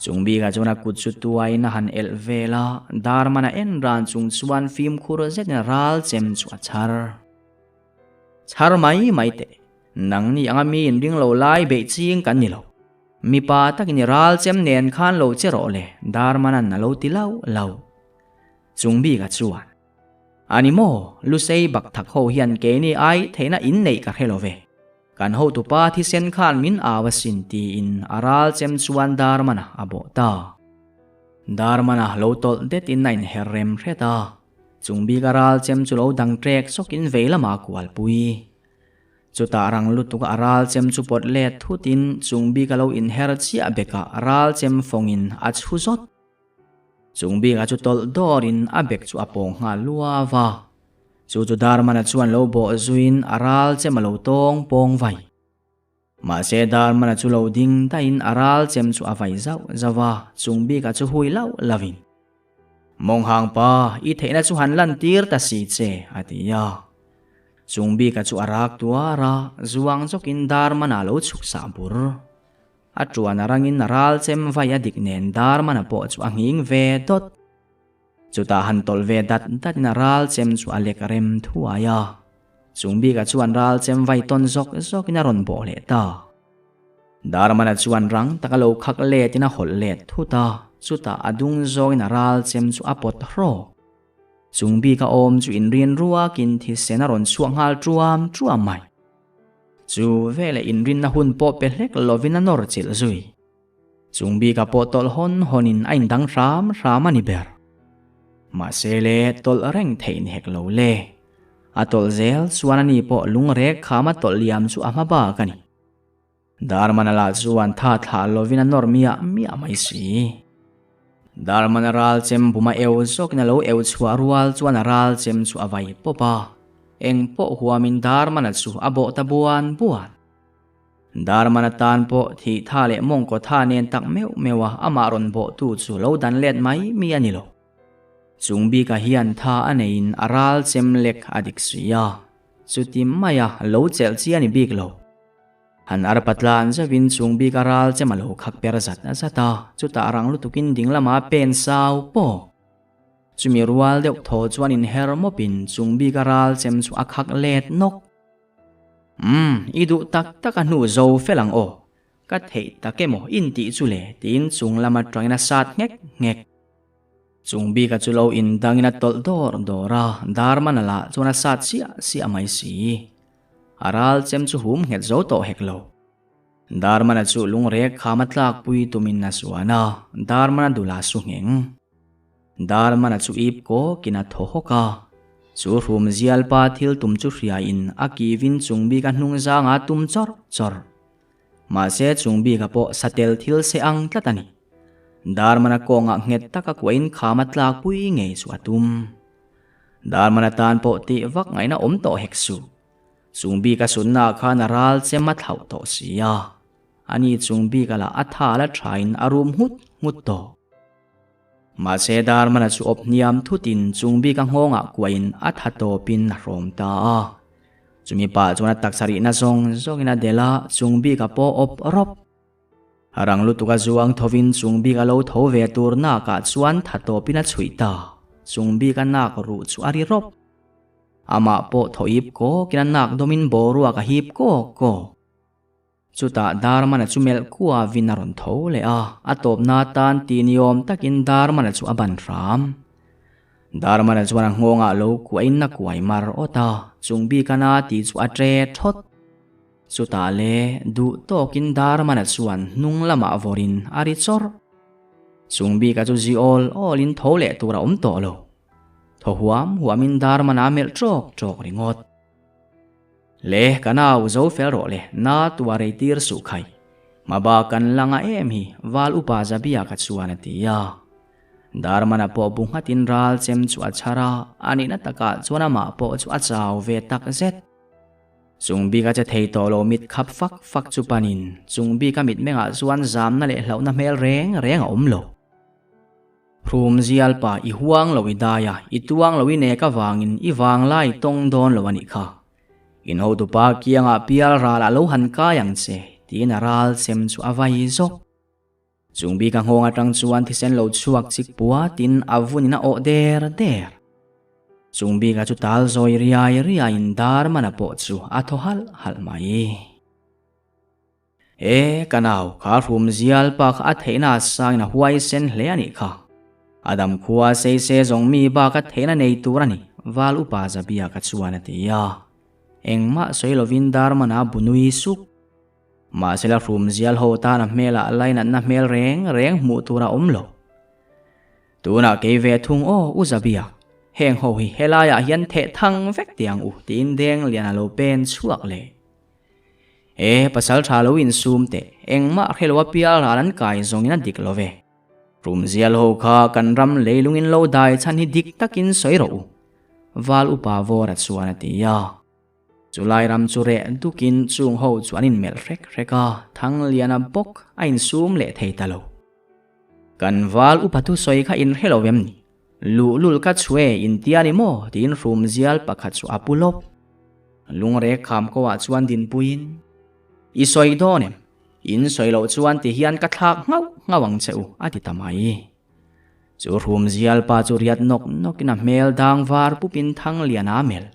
[SPEAKER 1] Chung bikah chuan a kut chu tuaiin a han elh vel a, dar man a en ran chung chuan fimkhur zetin ral chem chu a chhar. Chhar mai mai teh, nangni anga mi inring lo lai beih ching kan ni lo. Mipa takin i ral chem nen khan lo che rawh le, dar manan a lo ti lauh lauh. Chung bikah chuan, A ni maw, Lusei bakthak ho hian keini ai theihna inneih ka hre lo ve. Kan hotupa thisen khan min au asin tiin a ral chem chuan Darmana a bawh ta. Darmana lo tawlh detin a inher rem hret a, chung bik a ral chem chu lo dang ṭek sawkin vei lamah a kualpui. Chutah rang lutuk a ral chem chu pawt let thutin chung bik a lo inher chiah bekah ral chem fawngin a chhu zawt. Chung bikah chu tawlh dawrin a bek chu a pawng nghal luau a. Chu chu Darmana chuan lo bawh zuiin a ral chem a lo tawng pawng vai. Mahse Darmana chu lo ding daihin a ral chem chu a vai zauh zauh a, chung bikah chu hui lauh lauhin, Mawnghang pa, i theihna chu han lan tir ta si che, a ti a. Chung bikah chu a rak tuar a, zuang zawkin Darmana lo chhuk sah bur. A tuan a rangin a ral chem vai a dik nen Darmana pawh chu a nghing ve dawt. Chutah han tawlh ve dat datin a ral chem chu a lek rem thuai a. Chung bikah chuan ral chem vai tawn zawk zawkin a rawn bawh leh ta. Darmana chuan rang taka lo khak letin a hawlh let thut a, chutah a dung zawngin a ral chem chu a pawt hrawk. Chung bika awm chu inrin ruakin thisen a rawn chhuak nghal tuam tuam mai. Chu veleh inrinna hun pawh pe hlek lovin a nawr chilh zui. Chung bika pawh tawlh hawn hawnin a indang hram hram a ni ber. Mahse le tawlh reng theih ni hek lo le. A tawlh zel chuan ani pawh lungrek khama tawlh liam chu a hma bak a ni. Darmana lah chuan tha thlah lovin a nawr miah miah mai si. Darmana ral chem buma eu zawkin a lo eu chhuah rual chuan a ral chem chu a vai pawp a. Eng pawh huamin Darmana chu a bawh ta buan buan. Darmana tan pawh thih tha leh mawngkaw tha nen tak meuh meuh a amah rawn bawhtu chu lo dan let mai mi a ni lo. Chung bikah hian tha a neiin a ral chem lek a dik si a, chuti maia lo chelh chi a ni bik lo. Han arpa tlan zauhin chung bik a ral chem a lo khak per zat zat a, chutah rang lutukin ding lama pen sau pawk. Chumi rual deuh thaw chuan inher mawpin chung bik a ral chem chu a khak let nawk. Umm, i duh tak tak a hnu zo fel ang aw. Ka theih tak emaw intih chu le tiin chung lama tangin a sat nghek nghek. Chung bika chu lo indangin a tawlh dawr dawr a, Darmana lah chuan a sat siah siah mai si. A ral chem chu hum nghet zo tawh hek lo. Darmana chu lungrek khama tlakpui tumin a zuan a, Darmana dul a su ngheng. Darmana chu ip kawkin a thaw hawk a, chu hrum zialpa thil tum chu hriain a kivin chung bika hnung zanga tum chawrh chawrh. Mahse chung bika pawh satel thil se ang tlat a ni. Darmana kawngah nghet taka kuahin khama tlakpui ngei chu a tum. Darmana tan pawh tih vak ngaihna awm tawh hek suh. Chung bik a sunna khan a ral chem a thlauh tawh si a, ani chung bik a lah a tha la thain a rum nghut nghut tawh. Mahse Darmana chu awp hniam thutin chung bik a nghawngah kuahin a tha tawpin a hrawm ta a. Chumi pah chuan a taksa rihna zawng zawngin a delh a, chung bik a pawh awp rawp. A rang lutuk a zuang thovin chung bik a lo tho ve tur nakah chuan tha tawpin a chhuih ta, chung bik a nak ruh chu a ri rawp. Amah pawh thaw ip kawkin a nak dawmin boruak a hip kawk kawk. Chutah Darmana chu melh kuavin a rawn tho leh a, a tawpna atan ti ni awm takin Darmana chu a ban hram. Darmana chuan a nghawngah lo kuahin a kuai mar awt a, chung bik a na tih chu a ṭe thawt. Chutah le duh tawkin Darmana chuan hnung lamah vawrin a ri chawrh. Chung bika chu zi awl awlin tho leh tur a awm tawh lo. Thaw huam huamin Darmana a melh ṭawk ṭawk ringawt. Le, ka nau zo fel rawh le, na tua rei tir suh khai. Maba kan la ngah em hi, Val upa Zabia ka chuan a ti a. Darmana pawh bu nghatin ral chem chu a chhar a, a nihna takah chuan amah pawh chu a chau ve tak zet. Chung bika che thei tawh lo mit khap fak fak chu panin, chung bika mitmengah chuan zamna leh hlauhna hmel reng reng a awm lo. Phum zial pa i huang lo i dai a, i tuang lo i nek avangin i vanglai tawng dawn lo a nih kha. In hotupa kiangah pial ral a lo han kai ang che, tiin a ral chem chu a vai zawk. Chung bik a nghawng atang chuan thisen lo chhuak chik puatin a vunin a awh der der. Chung bika chu tal zawi riai riaiin dar mana pawh chu a thaw halh halh mai. E, ka nau, kha hrum zial pa kha a theihna a sangin a huaisen hle a nih kha. A dam khua sei se zawng mi bak a theihna nei tur a ni, Val upa Zabia ka chuan a ti a. Engmah sawi lovin Darmana a bu nui suk. Mahsela hrum zial ho tan a hmelah lainatna hmel reng reng hmuh tur a awm lo. Tunah kei ve thung aw u Zabia, heng ho hi helaiah hian theh thang vek teh ang u tiin Dengliana lo pen chhuak leh. E, pasal tha lo insum teh, engmah hre lo a pial ral an kai zawngin a dik lo ve. Rumzial ho kha kan ram leilungin lo dai chhan hi dik takin sawi rawh u. Val upa Vawra chuan a ti a. Chulai ram chu reh dukin chung ho chu an inmelh hrek hrek a, Thangliana bawk a insum leh thei ta lo. Kan val upa thusawi kha inhre lo em ni? Luhlul ka chhue intia ni maw tiin hrumzial pakhat chu a pu lawp. Lungrek kham ko ah chuan dinpuiin, I sawi dawn em? In sawi loh chuan ti hian ka thlak nghauh nghauh ang che u a ti ta mai. Chu hrumzial pa chu riat nawk nawkin a hmel dang var pupin Thangliana a melh.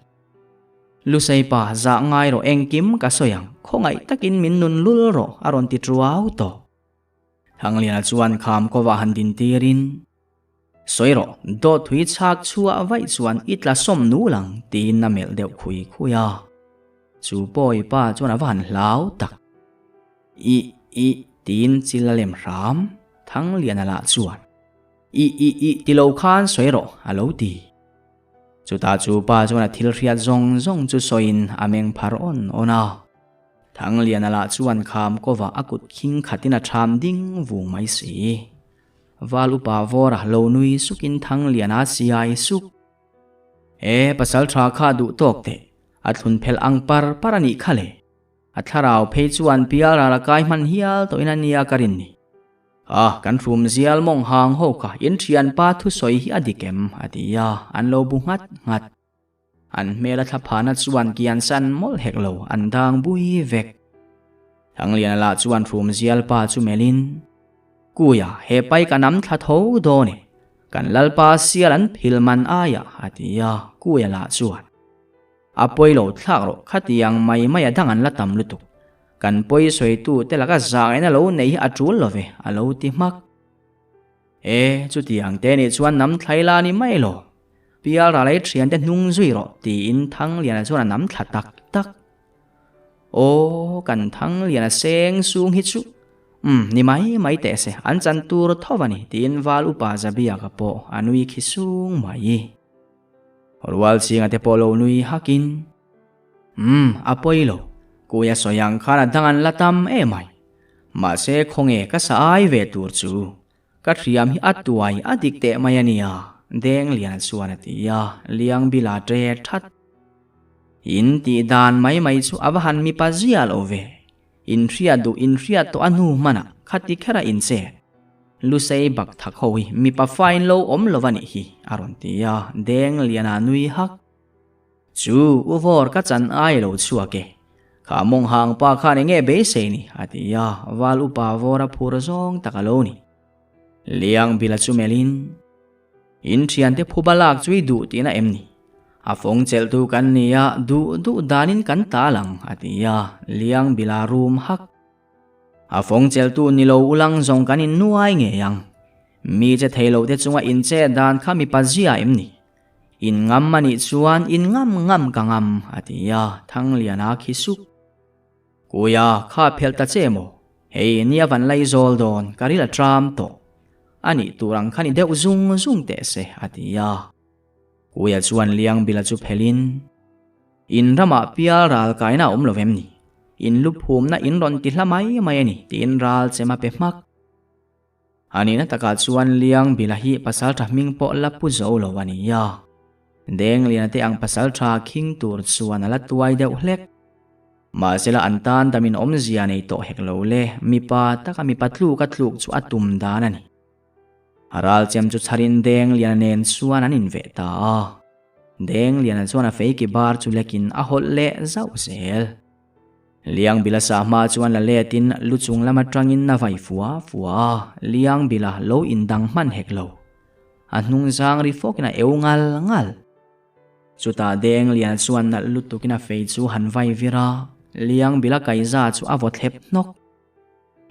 [SPEAKER 1] Lusei pa zah ngai rawh engkim ka sawi ang, khawngaih takin min nun lul rawh a rawn ti truau tawh. Thangliana chuan kham kovah han din tirin, Sawi rawh, dawt thui chhak chhuah vaih chuan i tla sawm nul ang tiin a melh deuh khui khui a. Chu pawi pa chuan a va han hlau tak. I, i, tiin chil a lem hram, Thangliana lah chuan, I, i, i ti lo khan sawi rawh a lo ti. Chutah chu pa chuan a thil hriat zawng zawng chu sawiin a meng phar awn awn a. Thangliana lah chuan kham kawvah a kut khing khatin a ṭham ding vung mai si. Val upa Vawra lo nui sukin Thangliana siai suk. E, pasal tha kha duh tawk teh, a thlun phelh ang par par a nih kha le. A thlarau phei chuan pial ral a kai hman hial tawhin a nia ka rin ni. Ah, kan hrum zial mawng hang ho kha in thianpa thusawi hi a dik em? a ti a, an lo bu nghat nghat. An hmel a thlaphana chuan kian san mawlh hek lo, an dang bui vek. Thangliana lah chuan hrum zial pa chu melhin, Kuia, he pai ka nam thla tho dawn e, kan lalpa sial an phil man aia, a ti a, Kuia lah chuan, A pawi lo thlak rawh, khatiang mai mai a dang an la tam lutuk. Kan pawi sawitu te laka zain a lo nei hi a tul lo ve, a lo ti hmak. E, chutiang te nih chuan nam thlai la ni mai lo. Pial ralei thiante hnung zui rawh tiin Thangliana chuan a nam thla tak tak. Aw, kan Thangliana seng sung hi chu umm ni mai mai teh se, an chan tur tho a ni tiin Val upa Zabiaka pawh a nui khi sung mai. Rualchhinga te pawh lo nui hakin Umm, a pawi lo, Kuia sawi ang khan a dang an la tam em ai. Mahse khawnge ka sa ai ve tur chu Ka hriam hi a tuai a dik teh mai a nia, Dengliana chuan a ti a, Liangbila ṭe ṭhat. In tih dan mai mai chu a va han mipa zia lo ve. In hriat duh in hriat tawh a hnu hmanah khati kher a in chet. Lusei bak thak ho hi mipa fain lo awm lo a nih hi, a rawn ti a, Dengliana nui hak. Chu u vawr ka chan ai lo chhuak e. Kha mawng hang pa khan enge beisei ni? a ti a, val upa vawr a phur zawng tak a lo ni. Liang bila chu melhin, In thiante phuba lak chu i duh tihna em ni? A fawng chelhtu kan ni a, duh duh danin kan tal ang, a ti a, Liang bila rum hak. A fawng chelhtu ni lo ulang zawng kan innuai ngei ang. Mi che thei lo te chunga inche dan kha mipa zia em ni? In ngam a nih chuan in ngam ngam ka ngam, a ti a, Thangliana khi suk. Kuia, kha phelh ta che maw? Hei, nia van lai zawl dawn, ka ril a tram tawh. A nih tur ang kha ni deuh zung zung teh se, a ti a. Kuia chuan Liangbila chu phelhin, In ramah pial ral kaina a awm lo vem ni? In lu phumna in rawn ti hla mai mai a ni, tiin ral chem a pe hmak. A nihna takah chuan Liang Bila hi pasaltha hming pawh la pu zo lo a ni a. Dengliana te ang pasaltha khing tur chuan a la tuai deuh hlek. Mahsela an tan damin awmzia nei tawh hek lo le, mipa taka mipa tluk a tluk chu a tum dan a ni. A ralchem chu chharin Dengliana nen chuan an inveh ta a. Dengliana chuan a feiki bar chu lekin a hawlh leh zauh zel. Liangbila sahma chuan la letin lu chung lam atangin a vai fua fua a, Liangbila lo indang hman hek lo. A hnung zang ri fawkin a eu ngal ngal. Chutah Dengliana chuan nalh lutukin a fei chu han vai vir a, Liangbila kaiza chu a vaw thlep hnawk.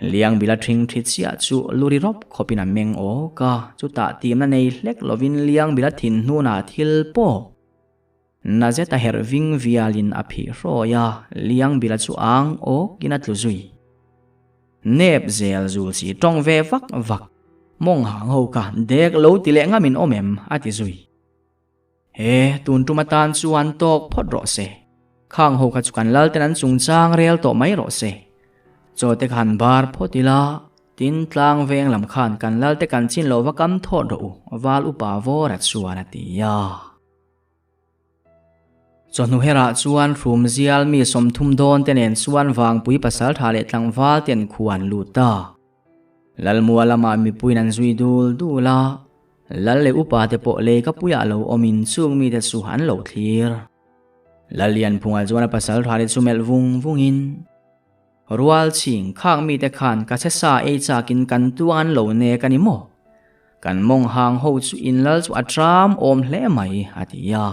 [SPEAKER 1] Liangbila ṭhing ṭhi chiah chu lu ri rawp khawpin a meng awk a, chutah timna nei hlek lovin Liangbila thin hnunah thil pawh. Na zet a herh ving vialin a phih hrawi a, Liangbila chu ang awkin a tlu zui. Nep zel zul si tawng ve vak vak, mawng hang ho kha dek lo ti leh ngamin awm em? a ti zui. He, tun tum atan chuan tawk phawt rawh se. Khang ho kha chu kan lal ten an chungchang rel tawh mai rawh se. Chaw te kha han bar phawt ila, tin tlang veng lam khan kan lal te kan chin lo va kam thawt rawh u, Val upa Vawra chuan a ti a. Chawhnu herah chuan Hrumzial mi 30 dawn te nen chuan Vangpui pasaltha leh tlangval te an khu an lut ta. Lalmua lamah mipuiin an zui dul dul a, Lal leh upa te pawh lei ka puiah lo awmin chung mite chu an lo thlir. Lallianphunga chuan a pasaltha te chu melh vung vungin, Rualchhing, khak mite khan ka chhe sa ei chakin kan tuang an lo nek a ni maw? Kan mawng hang ho chu in lal chu a tram awm hle mai, a ti a.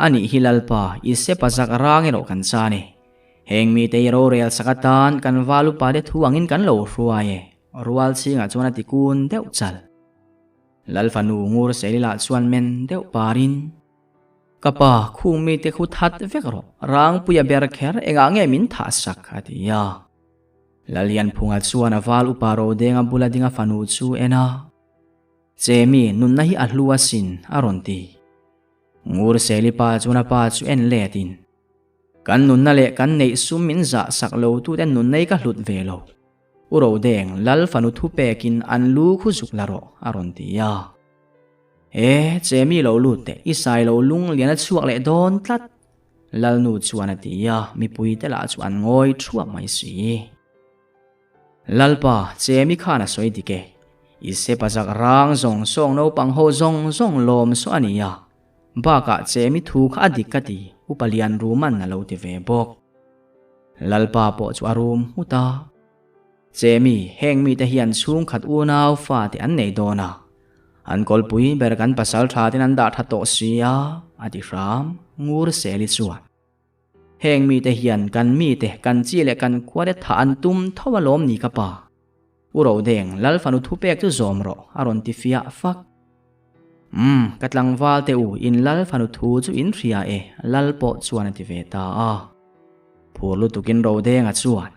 [SPEAKER 1] A nih hi Lalpa, i sepa zak rang erawh kan chan e. Heng mite i rorel sak atan kan val upa te thu angin kan lo hruai e, Rualchhingah chuan a ti kun deuh chal. Lal fanu ngur Selilah chuan men deuh parin, Ka pa, khung mite khu that vek rawh, Rangpuia ber kher engah nge min thah sak? a ti a. Lalianphunga chuan a val upa Rodenga bula dinga fanu chu en a, Che mi, nunna hi a hlu asin, a rawn ti. Ngurseli pa chuan a pa chu en letin, Kan nunna leh kan neih sum min zah sak lo tute nunna hi ka hlut ve lo. U Rodeng, Lal fanu thupekin an lu khu zuk la rawh, a rawn ti a. E, che mi lo lut teh, i sai lo lung lian a chhuak leh dawn tlat. Lalnu chuan a ti a, mipui te lah chu an ngawi thuap mai si. Lalpa, che mi khan a sawi dik e. I sepa zak rang zawng sawng naupang ho zawng zawng lawm saw a ni a. Bakah che mi thu kha a dik ka ti, Upa Lian Ruman a lo ti ve bawk. Lalpa pawh chu a rum nghut a. Che mi, heng mite hian chhungkhat unau fate an nei dawn a, an kawlpui ber kan pasal tha ten an dah tha tawh si a, a ti hram, Ngur Seli chuan. Heng mite hian kan mite, kan chi leh kan khua te thah an tum tho alawm ni ka pa. U Rodeng, Lal fanu thupek chu zawm rawh, a rawn ti fiah fak. Umm, ka tlangval te u, in Lal fanu thu chu in hria e, Lal pawh chuan a ti ve ta a. Phur lutukin Rodenga chuan,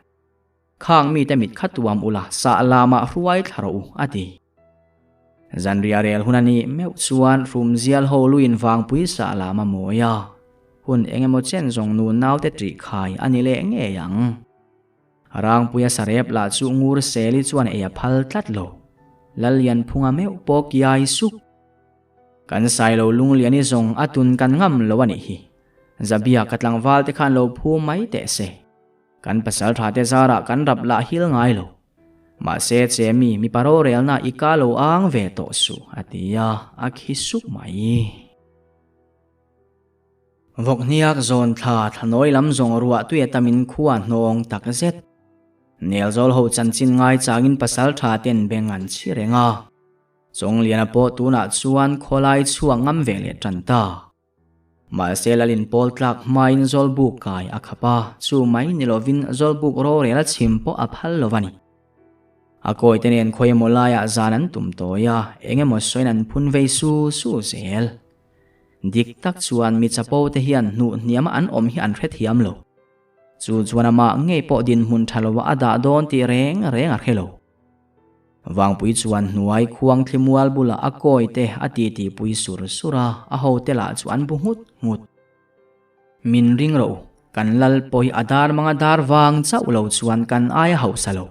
[SPEAKER 1] Khang mite mit kha tuam ula, sah lamah hruai thla rawh u, a ti. Zanriah rel hun a nih meuh chuan hrumzial ho luin vangpui sah lam a mawi a, hun eng emaw chen zawng nu naute ṭih khai a ni leh ngei ang. Rangpuia sarep lah chu ngur seli chuan ei a phal tlat lo. Lallianphunga meuh pawh kiai suk. Kan sailo lunglian i zawng a tun kan ngam lo a nih hi. Zabia ka tlangval te khan lo phu mai teh se. Kan pasal tha te zarah kan rap lah hil ngai lo. Mahse che mi mipa rorelna i ka lo ang ve tawh suh a ti a, a khi suk mai. Vawkhniak zawn thla thlanawi lam zawng ruah tui a tamin khua hnawng tak zet. Nelzawl ho chanchin ngai changin pasal tha ten beng an chhi reng a. Chawngliana pawh tunah chuan khawlai chhuak ngam ve leh tan ta. Mahse Lalin pawl tlak hmain Zawlbuk kai a khap a, chu mai ni lovin Zawlbuk rorel a chhim pawh a phal lo a ni. A kawite nen khawi emaw laiah zan an tum tawi a, eng emaw sawiin an phun vei su su zel. Dik tak chuan mi chapo te hian hnuh hniama an awm hi an hrethiam lo. Chu chuan amah ngei pawh dinhmun tha loah a dah dawn tih reng reng a hre lo. Vangpui chuan hnuai khuang thlimual bulah a kawi te a titi pui sur sur a, a hote lah chu an bu nghut nghut. Min ring rawh u, kan lal pawi a dar manga dar vang chauh lo chuan kan aia hausa lo.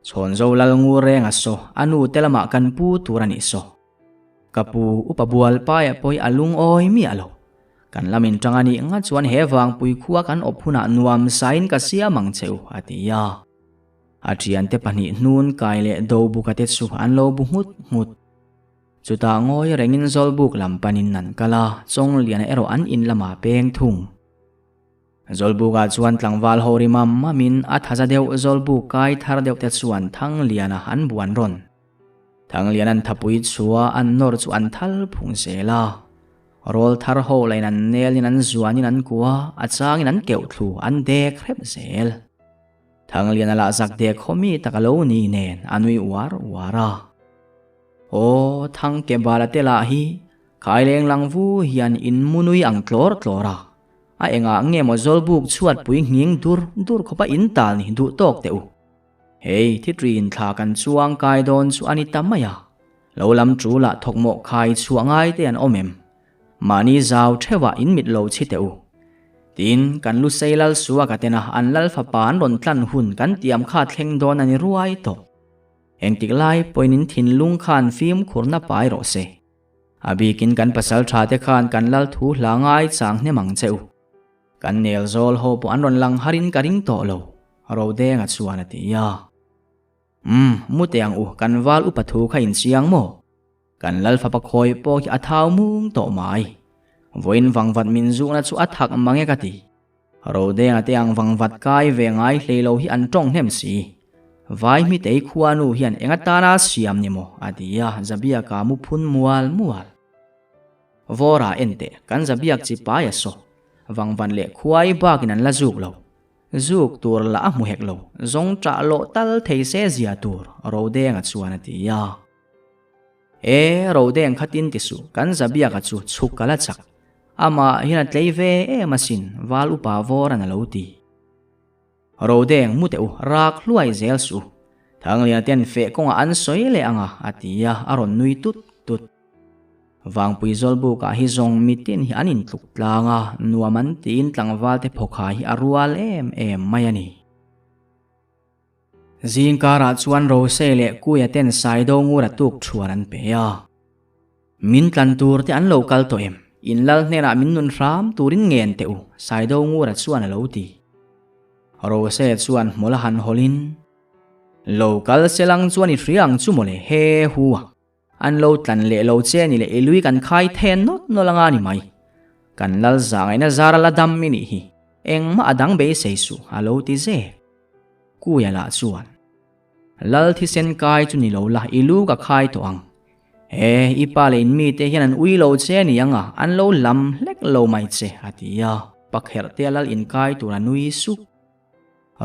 [SPEAKER 1] Chhawnzo lal ngur reng a saw, a nu te lamah kan pu tur a nih saw. Ka pu upa bual paia pawi a lungawi miah lo. Kan lam in tang a nih nga chuan he vangpui khua kan awp hunah nuam sain ka siam ang che u, a ti a. A thiante pahnih hnun kai leh dobuka te chu an lo bu nghut nghut. Chutah ngawi rengin Zawlbuk lam panin an kal a, Chawngliana erawh an in lamah peng thung. Zawlbukah chuan tlangval ho ri mam mamin a thaza deuh Zawlbuk kai thar deuh te chuan Thangliana an buan rawn. Thangliana'n thapui chhua an nawr chu an thal phung zel a. Rawl thar ho lain an nelin an zuanin an kua, a changin an keuh thlu an dek hrep zel. Thangliana lah zak dek haw mi tak a lo ni nen a nui uar uar a. Aw, Thangkebala te lah hi Khaileng lang vu hian in mu nui ang tlawr tlawr a. A engah nge maw Zawlbuk chhuat pui nghing dur dur khawpa in tal ni duh tawk teh u. Hei, thitri in thla kan chuang kai dawn chu a ni ta mai a. Lo lam ṭulah thawkmawh khai chhuah ngai te an awm em? Mahni zau theuhah in mit lo chhi teh u. Tin, kan Lusei lal suaka tena an lal fapa an rawn tlan hun kan tiam kha thleng dawn a ni ruai tawh. Engtik lai pawhin in thinlung khan fimkhurna pai rawh se. A bikin kan pasal tha te khan kan lal thu hla ngai chang hnem ang che u. Kan nel zawl ho pawh an rawn lang harin ka ring tawh lo, Rodenga chuan a ti a. Umm, mu teh ang u, kan val upa thu kha inchiang maw? Kan lal fapa khawi pawh khi a thau mung tawh mai. Vawiin vangvat min zuhna chu a thak mang e ka ti. Rodenga te ang vangvat kai ve ngai hlei lo hi an tawng hnem si. Vai hmitei khuanu hian eng atana siam ni maw? a ti a, Zabiaka mu phun mual mual. Vawra en teh, kan zabiak chi pai a saw. Vangvan leh khuai bakin an la zuk lo. Zuk tur lah a hmu hek lo, zawng ṭah lawh tal thei se zia tur, Rodenga chuan a ti a. E, Rodeng kha tin ti suh, kan zabiaka chu chhuk ka la chak. Amah hian a tlei ve em asin, Val upa Vawra'n a lo ti. Rodeng mu teh u, rak hluai zel suh. Thangliana ten feh kawngah an sawi leh ang a, a ti a, a rawn nui tut tut. Vangpui Zawlbukah hi zawng mitin hi an intluk tlang a, nuam an tiin tlangval te phawkha hi a rual em em mai a ni. Zingkarah chuan Rose leh Kuia ten Saido Ngura tuk thuan an pe a. Min tlan tur te an lo kal tawh em? In lal hnenah min nun hram turin ngen teh u, Saido Ngura chuan a lo ti. Rose chuan hmawlh a han hawlhin, Lo kal selang chuan i hria ang chu mawle, he hu a. An lo tlan leh lo che ni leh i lui kan khai then nawt nawlh anga ni mai. Kan lal zahngaihna zar a la dam i nih hi, engmah a dang beisei suh, a lo ti zek. Kuia lah chuan. Lal thisen kai chu ni lo la, i lu ka khai tawh ang. He, i pa leh in mite hian an ui lo che a ni ang a, an lo lam hlek lo mai che, a ti a. Pakherh te a lal inkai tur a nui sup.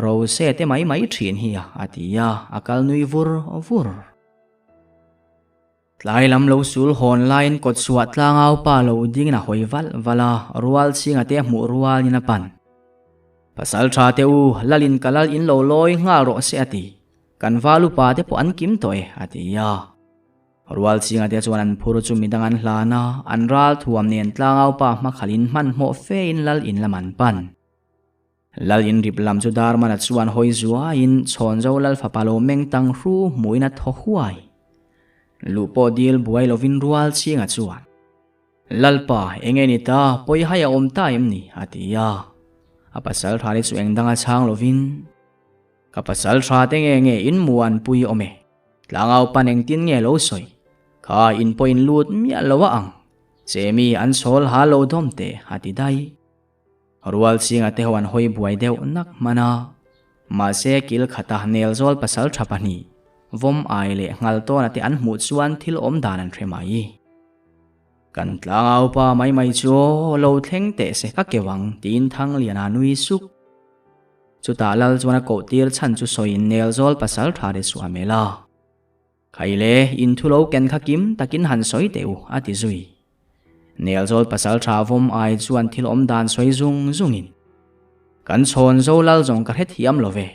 [SPEAKER 1] Rose te mai mai thin hi a, a ti a, a kal nui vur vur. Tlai lam lo sul hawn laiin kawtchhuah tlangau pa lo dingin a hawi valh valh a, rual chhinga te hmuh rualin a pan. Pasal tha te u, Lalin ka lal in lo lawi nghal rawh se a ti. Kan val upa te pawh an kim tawh e, a ti a. Rual chinga te chuan an phur chu midang an hlan a, an ral thuam nen tlangaupa hmakhalin hmanhmawh fe in lal in lam an pan. Lal in rip lam chu Darmana chuan hawi zuaiin Chhawnzo lal fapa lo meng tang hru hmuhin a thaw huai. Luh pawh dil buai lovin Rual chinga chuan. Lalpa, eng nge ni ta, pawi hai a awm ta em ni? a ti a. A pasal tha te chu eng danga chhang lovin, Ka pasal tha te nge nge in mu an pui awm e? Tlangau pan engtin nge lo sawi? Kha in pawh in lut miah lo a ang. Che mi an chhawl ha lo dawm teh, a ti daih. Rual chinga te ho an hawi buai deuh nak hman a. Mahse kil khata Nelzawl pasal tha pahnih, vawm ai leh nghal tawna te an hmuh chuan thil awm dan an hre mai. Kan tlangau pa mai mai chu aw, lo thleng teh se ka keuh ang tiin Thangliana nui suk. Chutah Lal chuan a koh tir chhan chu sawiin Nelzawl pasal tha te chu a melh a. Khaile, in thu lo ken kha kim takin han sawi teh u, a ti zui. Nelzawl pasal tha vawm ai chuan thil awm dan sawi zung zungin, Kan chhawn zo lal zawng ka hrethiam lo ve.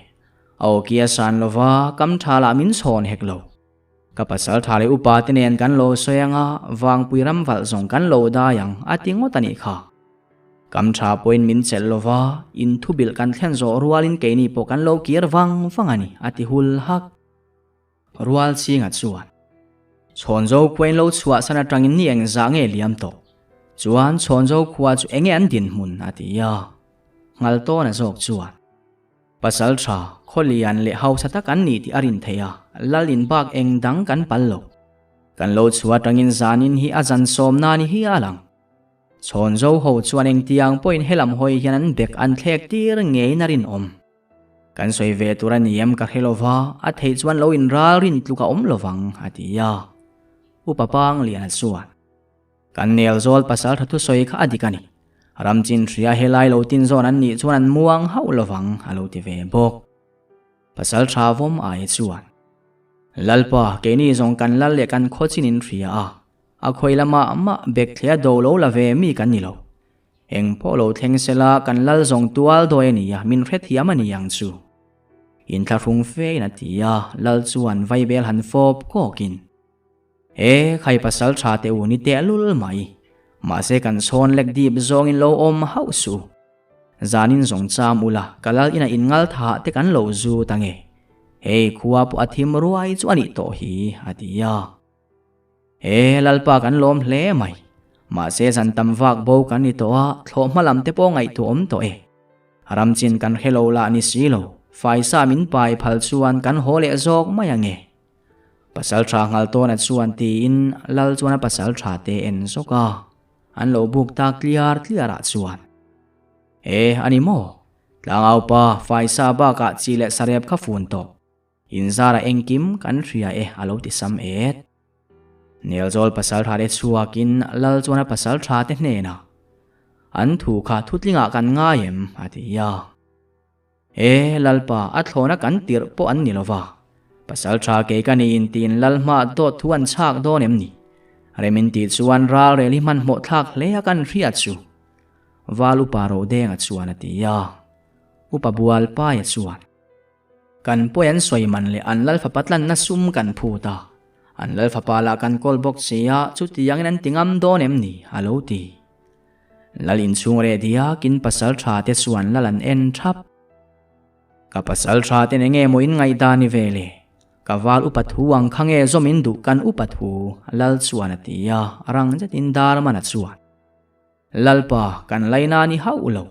[SPEAKER 1] A awki a san lo va, kam tha lah min chhawn hek lo. Ka pasal tha leh upa te nen kan lo sawi anga, vangpui ram valh zawng kan lo dai ang, a ti ngawt a nih kha. Kam tha pawhin min chelh lo va, in thu bilh kan thlen zawh rualin keini pawh kan lo kir vang vang a ni, a ti hul hak. Rual chhinga chuan, Chhawnzo khua in lo chhuahsan atangin ni engzah nge liam tawh? Chuan Chhawnzo khua chu enge an dinhmun? a ti a. Nghaltawna zawk chuan, Pasal tha, khaw lian leh hausa tak an ni tih a rin theih a, lal in bak eng dang kan pal lo. Kan lo chhuah atangin zanin hi a zan sawmna ni hi a lang. Chhawnzo ho chuan engtiang pawhin helam hawi hian an bek an thlek tir ngeiin a rinawm. Kan sawi ve tur a ni em ka hre lova, a theih chuan lo inral rin tluk a awm lovang, a ti a. Upa Pangliana chuan, Kan Nelzawl pasal tha thusawi kha a dik a ni. Ramchin hria helai lo tin zawn an nih chuan an muang hauh lovang, a lo ti ve bawk. Pasal tha vawm ai chuan, Lalpa, keini zawng kan lal leh kan khaw chin in hria a, a khawi lamah mah bek thleh a do lo la ve mi kan ni lo. Eng pawh lo thleng sela kan lal zawng tual dawi a nia, min hrethiam a ni ang chu. Inthlahrung fein a ti a, lal chuan vaibel han fawp kawkin, E, khai pasal tha teh u ni tehlul mai, mahse kan chhawn lek dip zawngin lo awm hauh suh. Zanin zawng cham ula, ka lal inah inngal thah te kan lo zut ange. Hei khua pawh a thim ruai chu a nih tawh hi, a ti a. He Lalpa kan lawm hle mai. Mahse zan tam vak bo kan ni tawh a, thlawh hma lam te pawh ngaihtuah awm tawh e. Ram chin kan hre lo lah ni si lo, faisa min pai phal chuan kan haw leh zawk mai ange. Pasal tha nghal tawna chuan tiin Lal chuan a pasal tha te en zawk a, an lo buk tak tliar tliar ah chuan. E, a ni maw? Tlangau pa, faisa bakah chi leh sarep kha fun tawh. Inzara engkim kan hria e a lo ti sam et. Nelzawl pasal tha te chhuakin Lal chuan a pasal tha te hnenah, An thu kha thutlingah kan ngai em? a ti a. E, Lalpa, a thlawna kan tirh pawh an ni lova. Pasal tha kei ka niin tiin Lal hmaah dawt thu an chhak dawn em ni? Remin tih chuan ralrel hi hmanhmawh thlak hle a kan hriat chu. Val upa Rodenga chuan a ti a. Upa Bualpaia chuan. Kan pawi an sawi man leh an Lalfapa tlanna sum kan phut a, an Lalfapa lah kan kawl bawk si a, chutiangin an ti ngam dawn em ni? a lo ti. Lal inchhung reh diakin pasal tha te chuan lal an en thap. Ka pasal tha ten enge maw in ngaihdan ni ve le? Ka val upa thu ang kha nge zawm in duh kan upa thu? Lal chuan a ti a, rang zetin Darmana chuan. Lalpa, kan laina ni hauh lo.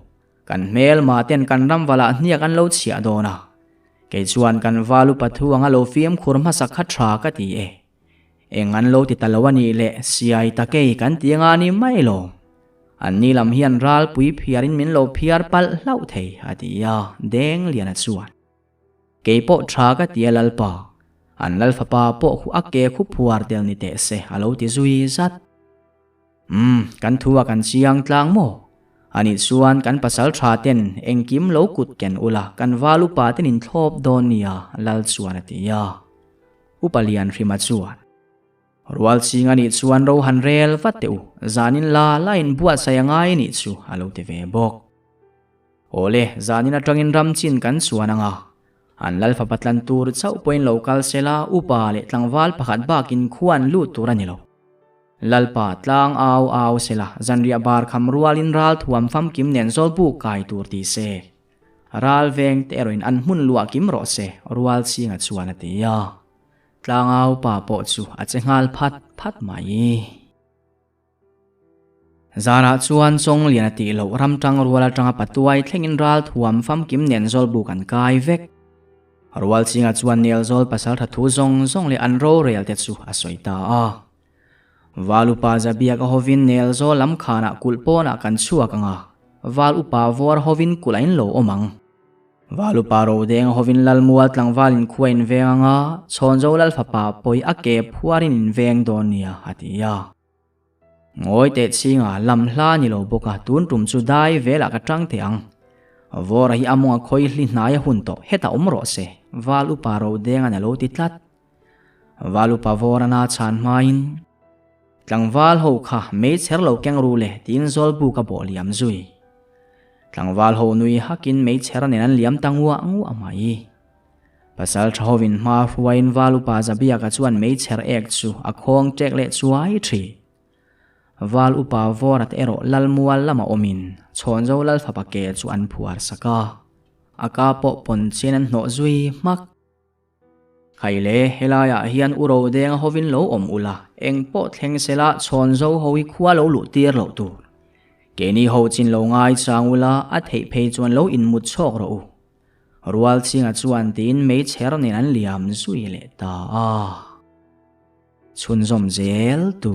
[SPEAKER 1] Kan hmelma ten kan ram valah hniak an lo chhiah dawn a. Kei chuan kan val upa thu anga lo fimkhur hmasa kha tha ka ti e. Eng an lo ti ta lo a nih leh siai ta kei kan ti anga ni mai lo. Anni lam hian ralpui phiarin min lo phiar palh hlauh thei, a ti a, Dengliana chuan. Kei pawh tha ka ti a Lalpa, an Lalfapa pawh khu a ke khu phuar tel ni teh se, a lo ti zui zat. Umm, kan thu a kan chiang tlang maw? Anih chuan kan pasal tha ten engkim lo kut ken ula kan val upa ten in thlawp dawn nia, Lal chuan a ti a. Upa Lianhrima chuan, Rual ching anih chuan ro han rel vat teh u, zanin la la in buatsaih a ngai anih chu, a lo ti ve bawk. Awle, zanin atangin ram chin kan chuan ang a. An lal fapa tlan tur chauh pawhin lo kal sela upa leh tlangval pakhat bakin khua an lut tur a ni lo. Lalpa tlang au au sela zanriah bar kham rualin ral thuam famkim nen zawlbuk kai tur ti se. Ral veng te erawhin an hmun luah kim rawh se, Rualchhinga chuan a ti a. Tlangau pa pawh chu a che nghal phat phat mai. Zanah chuan Chawnglian a tih loh ram tang rual atanga patuai thlengin ral thuam famkim nen zawlbuk an kai vek. Rualchinga chuan Nelzawl pasaltha thu zawng zawng leh an rorel te chu a sawi ta a. Val upa Zabiak a hovin Nelzawl lam khanah kulh pawnah kan chhuak ang a, Val upa vawr hovin kulh a inlo awm ang. Val upa Rodeng hovin Lalmual tlangval in khua in veng ang a, Chhawnzo Lalfapa pawi a ke phuarin in veng dawn nia, a ti a. Ngawi teh chhinga lam hla ni lo bawk a, tun tum chu dai velah ka tang teh ang. Vawra hi a mawng a khawi hli hnai a hun tawh, hetah awm rawh se, Val upa Rodenga'n a lo ti tlat. Val upa Vawrana chhan hmain, Tlangval ho kha meichher lo keng ru le, tiin Zawlbuk a bawh liam zui. Tlangval ho nui hakin meichher nen an liam ta nguah nguah mai. Pasal tha hovin hma hruaiin Val upa Zabiaka chuan meichher ek chu a khawng ṭek leh chuai ṭhi. Val upa Vawrat erawh Lalmual lama awmin Chhawnzo Lalfapa ke chu an phuar sak a, a ka pawh pawn chian an hnawh zui hmak. Khaile, helaiah hian u Rodenga hovin lo awm ula, eng pawh thleng sela chhawn zo ho hi khua lo luh tir loh tur. Keini ho chin lo ngai chang ula, a theih phei chuan lo inmut chhawk rawh u. Rualchhinga chuan tiin meichher nen an liam zui leh ta a. Chhunzawm zel tu.